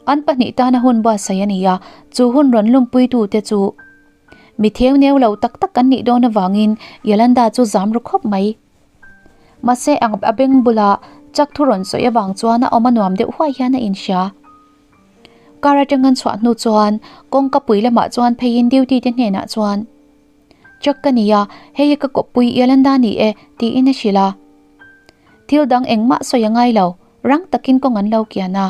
An pahnih tana hun buatsaih a ni a, chu hun rawn lumpuitute chu mi theu neu lo tak tak an nih dawn avangin Yolanda chu zam ru khawp mai. Mahse a beng bula Chuck thu rawn sawi avang chuan a awm a nuam deuh huai hian a inhria. Car atang an chhuah hnu chuan kawngka pui lamah chuan pheiin duty te hnenah chuan Chuck ka ni a, hei hi ka kawppui Yolanda ni e tiin a hrilh a. Thil dang engmah sawi a ngai lo, rang takin kawng an lo kian a.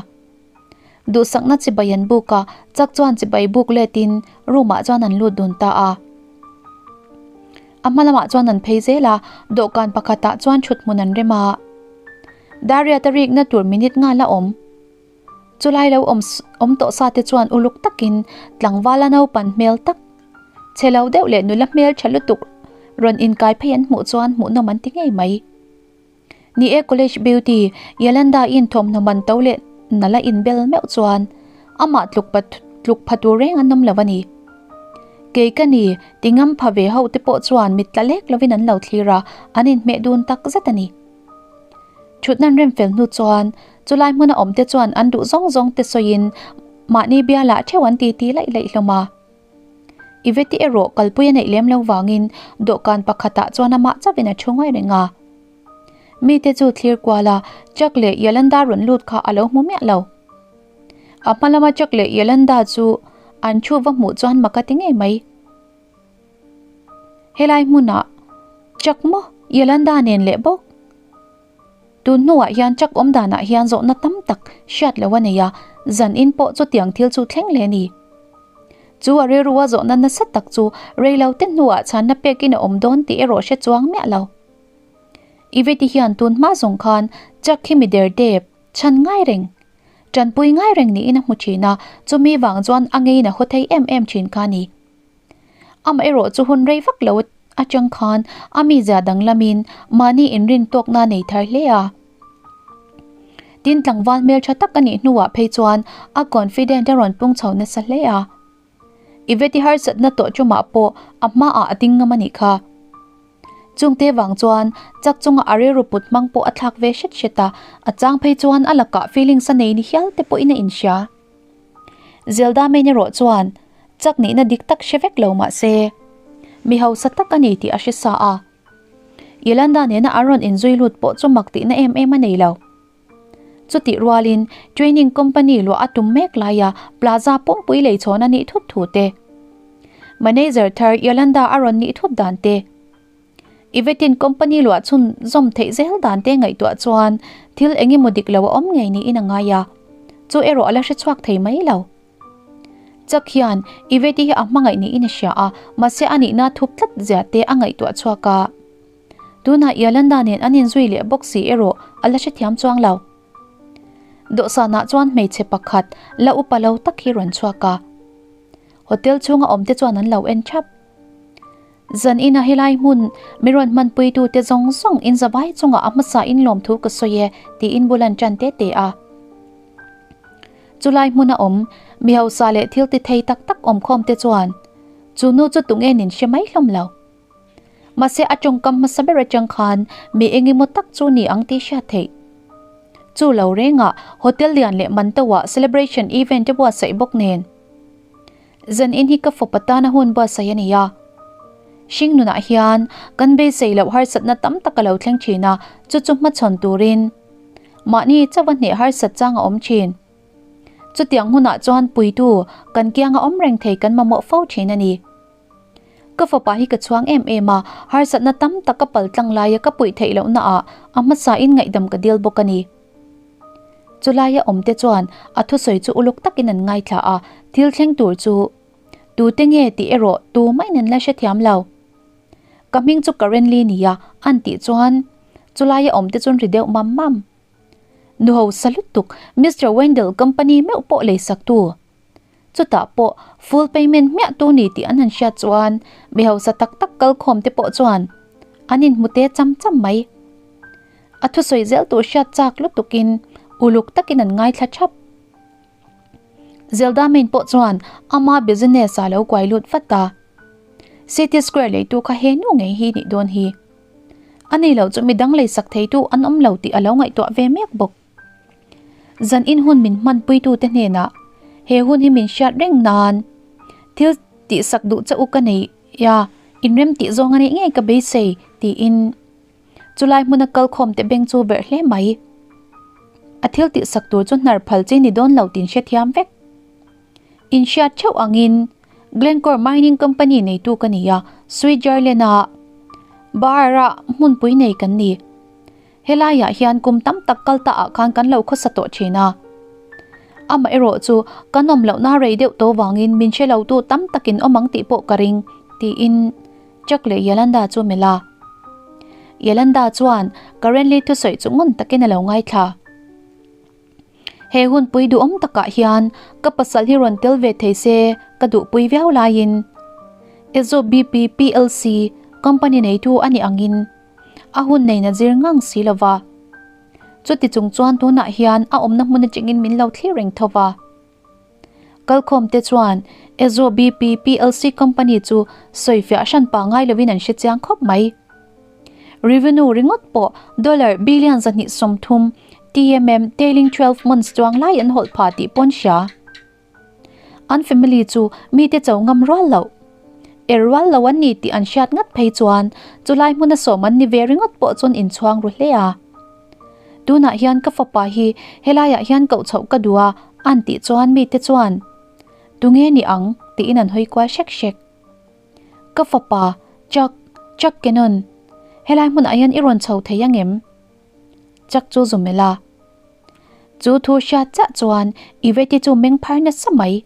Duhsakna chibai an buk a, Chuck chuan chibai buk letin room ah chuan an lut dun ta a. A hma lamah chuan an phei zel a, dawhkan pakhatah chuan thut hmun an rem a. Dariat a rikna tur minute nghal a awm. Chulai lo awm awm tawh sa te chuan uluk takin tlangvala naupan hmel tak, chhe lo deuh leh nula hmel tha lutuk rawn inkai phei an hmuh chuan hmuhnawm an ti ngei mai. Ni e College Beauty, Yolanda in thawmhnaw man to leh nala inbel meuh chuan amah tluk pa tluk pha tur reng an awm lo a ni. Kei ka ni, ti ngam pha ve ho te pawh chuan mit tla lek lovin an lo thlir a, an inhmeh dun tak zet a ni. Thutna an rem fel hnu chuan chulai hmuna awm te chuan an duh zawng zawng te sawiin. Mahni bialah theuh an titi laih laih hlawm a. Iveti erawh kalpui a neih lem lo vangin dawhkan pakhatah chuan amah chauhin a thu ngaih reng a. Mite chu thlir kual a, Chuck leh Yolanda rawn lut kha a lo hmu miah lo. A hma lama Chuck leh Yolanda chu an thu va hmuh chuan mak a ti ngei mai. Helai hmunah Chuck maw Yolanda nen leh bawk? Tun hnuah hian Chuck awm danah hian zawhna tam tak hriat lo a nei a, zan in pawh chutiang thil chu thleng hle a ni. Chu a rilrua zawhna nasa tak chu rei lo te hnuah chhanna pekin a awm dawn tih erawh hre chuang miah lo. Iveti hian tun hma zawng khan Chuck hi mi der dep, chhan ngai reng, tanpui ngai reng niin a hmu thin a, chumi vang chuan a ngeiin a haw thei em em thin kha a ni. Amaherawh chu hun rei vak lo atang khan a mizia danglamin mahni inrin tawkna a nei thar hle a. Tin, tlangval hmeltha tak a nih hnuah phei chuan a confident a rawn pung chho nasa hle a. Iveti harsatna tawh chumah pawh a hmaah a ding ngam a nih kha. Chungte vang chuan chak chunga a rilru put hmang pawh a thlak ve hret hret a, a chang phei chuan a lakah feelings a nei ni hial te pawhin a inhria. Zelda Main erawh chuan chak nihna dik tak hre vek lo mah se, mi hausa tak a ni tih a hre sa a. Yolanda nena an rawn inzui lut pawh chu mak tihna em em a nei lo. Chutih rualin training company luah a tum mek laia plaza pumpui lei chhawn a nih thut thu te, manager thar Yolanda a rawn nih thut dan te, Ivetin company luah chhun zawm theih zel dan te ngaihtuah chuan thil eng emaw dik lo a awm ngei niin a ngai a, chu erawh a la hre chhuak thei mai lo. Chuck hian Iveti hi a hmangaih niin a hria a, mahse a nihna thup tlat zia te a ngaihtuah chhuak a. Tunah Yolanda nen an inzui leh bawk si erawh a la hrethiam chuang lo. Dawhsanah chuan hmeichhe pakhat la upa lo tak hi rawn chhuak a. Hotel chhunga awmte chuan an lo en thap. Zan ina helai hmun mi rawn hmanpuitute zawng zawng in zavai chungah a hmasa in lawmthu ka sawi e tiin bul an tan te te a. Chulai hmuna awm mi hausa leh thil ti thei tak tak awmkhawmte chuan chu nu chu tunge nin hre mai hlawm lo. Mahse a tawngkam hmasa ber atang khan mi eng emaw tak chu ni ang tih hriat theih. Chu lo rengah hotel lian leh man teuhah celebration event a buatsaih bawk nen. Zan in hi ka fawp atana hun buatsaih a ni a. Hring nunah hian kan beisei loh harsatna tam tak a lo thleng thin a, chu chu hmachhawn turin mahni chauha hneh harsat chang a awm thin. Chutiang hunah chuan puitu kan kianga awm reng thei kan mamawh fo thin a ni. Ka fapa hi ka chhuang em em a, harsatna tam tak ka pal tlang laia ka puih theih lohna ah a hmasa in ngaihdam ka dil bawk a ni. Chulaia awmte chuan a thusawi chu uluk takin an ngaithla a, thil thleng tur chu tute nge tih erawh tumah-in an la hrethiam lo. Ka hming chu Karen Lee nia an tih chuan chulaia awmte chu an ri deuh mam mam. Nuho sa lutuk Mister Wendell company meuh pawh leisak tu. Chutah pawh full payment hmiah tu ni tih an han hriat chuan mi hausa tak tak kal khawm te pawh chuan an inhmu te cham cham mai. A thusawi zel tur hriat chak lutukin uluk takin an ngaithla thap. Zelda Main pawh chuan ama business ah lo kuai lut vat a. City Square leitu kha he nu ngei hi nih dawn hi. Ani lo chu midang leisak theitu an awm lo tih a lo ngaihtuah ve mek bawk. Zan in hun min hmanpuitute hnenah he hun hi min hriat reng nan thil tihsak duh che u ka nei a, inrem tih zawng a nih ngei ka beisei tiin chulai hmuna kalkhawm te beng chu verh hle mai. A thil tihsak tur chu hnar phal chi ni dawn lo tin hrethiam vek. Inhriat theuh angin Glencore Mining Company neitu ka ni a, Switzerland-a bar-a hmunpui nei kan ni. Helaiah hian kum tam tak kal ta ah khan kan lo khawsa tawh thin a. Amaherawh chu kan awm lohna rei deuh tawh vangin min hre lo tu tam takin awm ang tih pawh ka ring, tiin Chuck leh Yolanda chu melh a. Yolanda chuan Karen-Lee thusawi chu ngun takin a lo ngaithla. He hunpui duhawm takah hian ka pasal hi rawn tel ve thei se ka duhpui viau laiin Ezo BP plc company neitu a nih angin a hun neina zir ngang si lo va. Chuti chung chuan tunah hian a awmna hmun atangin min lo thlir reng tho va. Kalkhawm te chuan Ezo BP plc company chu sawifiah hran pangai lovin an hre chiang khawp mai. Revenue ringawt pawh dollar billion 230 TMM tailing 12 months chuang lai an hawlh pha tih pawn hria. An family chu mite cho ngam rual loh, er rual lo an ni tih an hriat ngat phei chuan chulai hmuna sawm an ni ve ringawt pawh chuan inchhuang ru hle a. Tunah hian ka fapa hi helaiah hian koh chhoh ka duh a an tih chuan mite chuan Tunge ni ang? tiin an hawi kual hrek hrek. Ka fapa, Chuck, Chuck Cannon, helai hmunah hian i rawn chho thei ang em? Chuck chu zu melh a. Chu thu hriat chiah chuan Yvette chu meng phar nasa mai.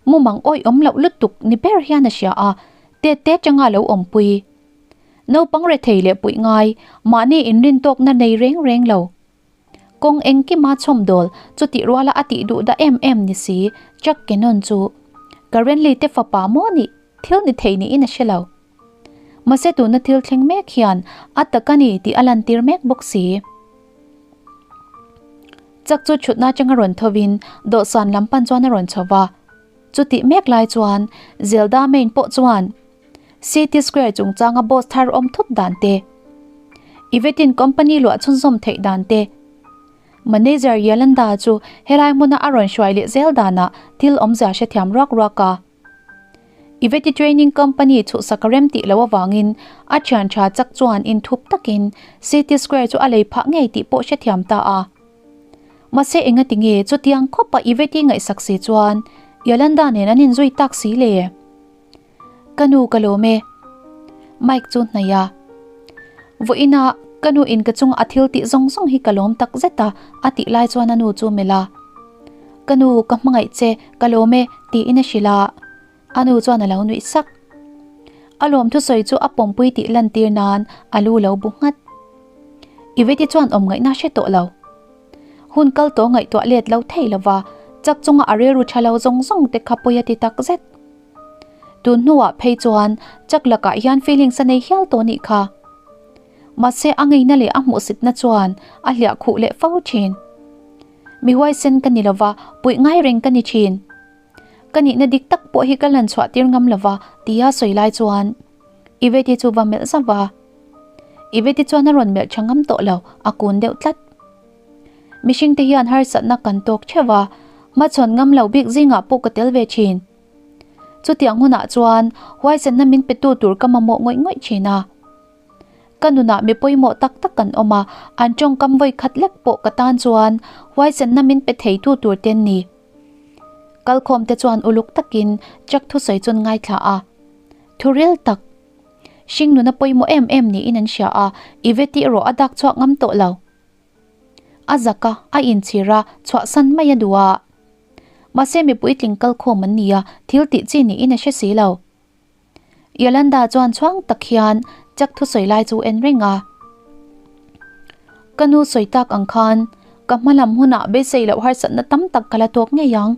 Mumang awih awm loh lutuk ni ber hian a hria a, tet te changa lo awmpui. Naupang rethei leh puih ngai, mahni inrintawkna nei reng reng lo. Kawng engkima chhawmdawl chutih ruala a tih duh dah em em ni si, Chuck Cannon chu Currently te fapa maw nih thil ni thei niin a hre lo. Mahse tuna thil thleng mek hian a tak a ni tih a lantir mek bawk si. Chuck chu chhutna atanga rawn thovin dawhsan lam pan chuan a rawn chho va. Chutih mek lai chuan Zelda Main pawh chuan City Square chungchanga boss thar awm thut dan te, Yvette-in company luah chhunzawm theih dan te, Manager Yolanda chu helai hmuna a rawn hruai leh zel danah thil awmzia hrethiam ruak ruak a. Yvette Training Company chhuhsak a rem tih loh avangin a thian tha chak chuan inthup takin City Square chu a lei phah ngei tih pawh hrethiam ta a. Mahse engati nge chutiang khawpa Yvette ngaihsak si chuan Yolanda nen an inzui tak si le? Ka nu ka lawm e. Mike chu hnaih a. Vawiinah ka nu in ka chunga a thil tih zawng zawng hi ka lawm tak zet a, a tih lai chuan a nu chu melh a. Ka nu ka hmangaih che, ka lawm e, tiin a hrilh a. A nu chuan a lo nuih sak. A lawm thusawi chu a pawmpui tih lantir nan a lu lo bu nghat. Yvette chuan awm ngaihna hre tawh lo. Hun kal tawh ngaihtuah let lo thei lova, chak chunga a rilru tha lo zawng zawng te kha pawi a ti tak zet. Tun hnuah phei chuan chak lakah hian feelings a nei hial tawh nih kha. Mahse a ngeina leh a hmuhsitna chuan a hliah khuh leh fo thin. Mi huaisen ka ni lova, puih ngai reng ka ni thin. Ka nihna dik tak pawh hi ka lan chhuah tir ngam lova tia sawi lai chuan Yvette chu va melh zauh a. Yvette chuan a rawn melh tha ngam tawh lo, a kun deuh tlat. Mihring te hian harsatna kan tawk theuh a, hmachhawn ngam lo bik zingah pawh ka tel ve thin. Chutiang hunah chuan huaisenna min petu tur ka mamawh ngawih ngawih thin a. Ka nunah mi pawimawh tak tak kan awm a, an tawngkam vawi khat lek pawh ka tan chuan huaisenna min pe theitu tur te an ni. Kalkhawm te chuan uluk takin Chuck thusawi chu an ngaithla a. Thu ril tak. Hring nuna pawimawh em em niin an hria a, Yvette erawh a dak chhuak ngam tawh lo. A zak a, a inchhir a, chhuahsan mai a duh a. Mahse mi puitling kalkhawm an ni a, thil tih chi niin a hre si lo. Yolanda chuan chhuang tak hian Chuck thusawi lai chu en reng a. Ka nu sawi tak ang khan ka hma lam hunah beisei loh harsatna tam tak ka la tawk ngei ang.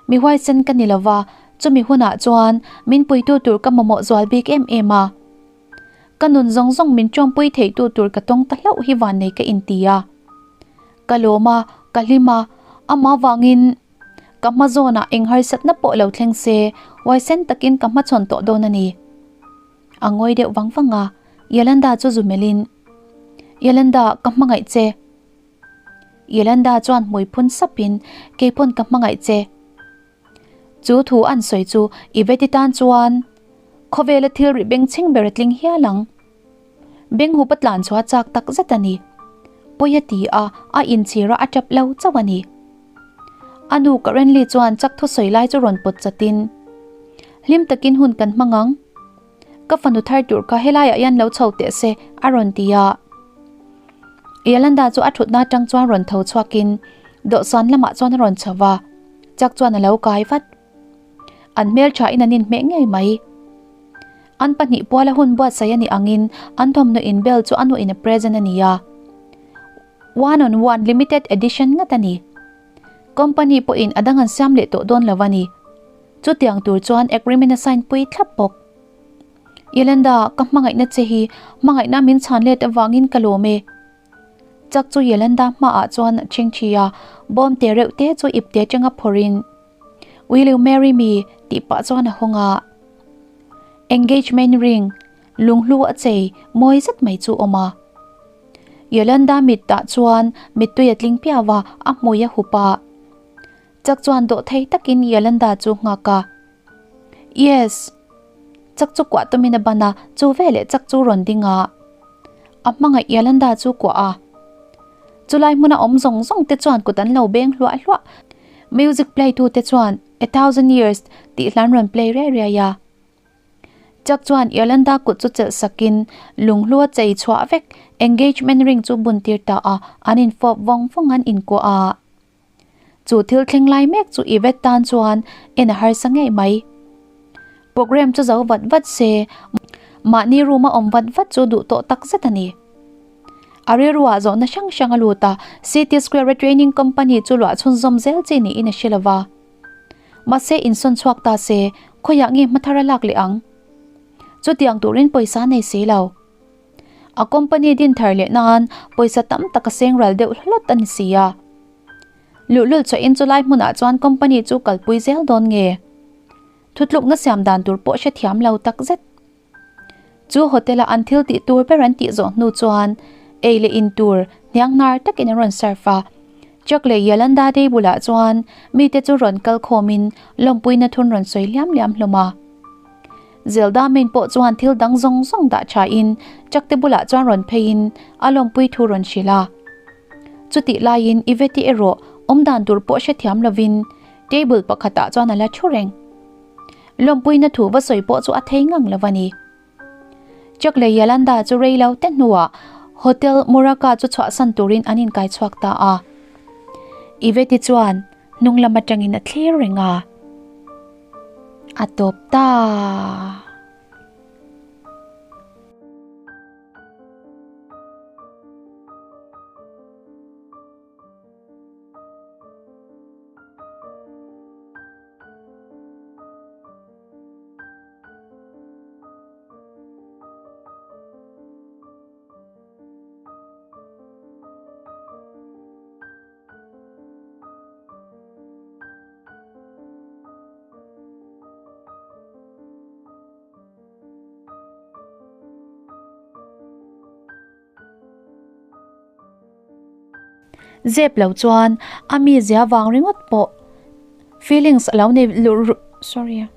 Mi huaisen ka ni lova, chumi hunah chuan min puitu tur ka mamawh zual bik em em a. Ka nun zawng zawng min tawmpui theitu tur ka tawng ta hlauh hi vannei ka inti a. Ka lawm a, ka hlim a, amah vangin Ka hma zawnah eng harsatna pawh lo thleng se, huaisen takin ka hmachhawn tawh dawn a ni. A ngawi deuh vang vang a, Yolanda chu zu melhin, Yolanda, ka hmangaih che. Yolanda chuan hmui phun sapin, Kei pawn ka hmangaih che. Chu thu an sawi chu Yvette tan chuan khawvela thil rih bengchheng ber a tling hial ang. Beng hup a tlan chu a chak tak zet a ni. Pawi a ti a, a inchhir a, a tap lo chauh a ni. A nu Karenly chuan chak thusawi lai chu rawn pawt chatin, Hlim takin hun kan hmang ang. Ka fanu thar tur kha helaiah hian lo chho teh se, a rawn ti a. Yolanda chu a thutna atang chuan rawn tho chhuakin dawhsan lamah chuan a rawn chho va, chak chuan a lo kai vat. An hmelthain an inhmeh ngei mai. An pahnih puala hun buatsaih a nih angin an thawmhnaw inbel chu a nuin a present a ni a. One on one limited edition ngat a ni. Company pawhin a dang an siam leh tawh dawn lo a ni. Chutiang tur chuan agreement a sign pui thlap bawk. Yolanda, ka hmangaihna che hi hmangaihna min chhan let avangin ka lawm e. Chak chu Yolanda hmaah chuan a chhingchhi a, bawm te reuh te chu ip te atanga phawrhin, Will you marry me? tih pah chuan a hawng a. Engagement ring, lunghlu a chei mawi zet mai chu awm a. Yolanda mit tah chuan mittui a tling piau a, a hmui a hup a. Chuck chuan dawhthei takin Yolanda chu nghak a. Yes! Chuck chu kuah tumin a ban a, chu veleh Chuck chu rawn ding a. A hmangaih Yolanda chu kuah a. Chulai hmuna awm zawng zawng te chuan kut an lo beng hluah hluah. Music play tu te chuan A Thousand Years tih hlan rawn play riai riai a. Chuck chuan Yolanda kut chu chelh sakin lunghlua chei chhuah vek engagement ring chu bun tir ta a, an infawp vawng vawng an inkuah a. Chu thil thleng lai mek chu Yvette tan chuan en a harsa ngei mai. Program chu zo vat vat se, mahni room a awm vat vat chu duh tawh tak zet a ni. A rilruah zawhna hrang hrang a lut a, City Square-a training company chu luah chhunzawm zel chi niin a hre lo va. Mahse insawn chhuak ta se, khawiah nge hmathar a lak leh ang? Chutiang turin pawisa nei si lo. A company din thar leh nan pawisa tam tak a seng ral deuh hlawt a ni si a. Luhlul chhuahin chulai hmunah chuan company chu kalpui zel dawn nge? Thutlukna siam dan tur pawh hrethiam lo tak zet. Chu hotel-a an thil tih tur ber an tih zawh hnu chuan ei leh in tur hniang hnar takin an rawn serve a. Chuck leh Yolanda te bulah chuan mite chu rawn kal khawmin lawmpuina thun rawn sawi liam liam hlawm a. Zelda Main pawh chuan thil dang zawng zawng dah thain Chuck te bulah chuan rawn pheiin a lawmpui thu rawn hrilh a. Chutih laiin Yvette erawh awmdan tur pawh hrethiam lovin table pakhatah chuan a la thu reng. Lawmpuina thu va sawi pawh chu a thei ngang lo a ni. Chuck leh Yolanda chu rei lo te hnuah Hotel Muraka chu chhuahsan turin an inkai chhuak ta a. Yvette chuan hnung lam atangin a thlir reng a. A tawp ta. Zep lo chuan a mizia vang ringawt pawh feelings a lo nei luh sorry.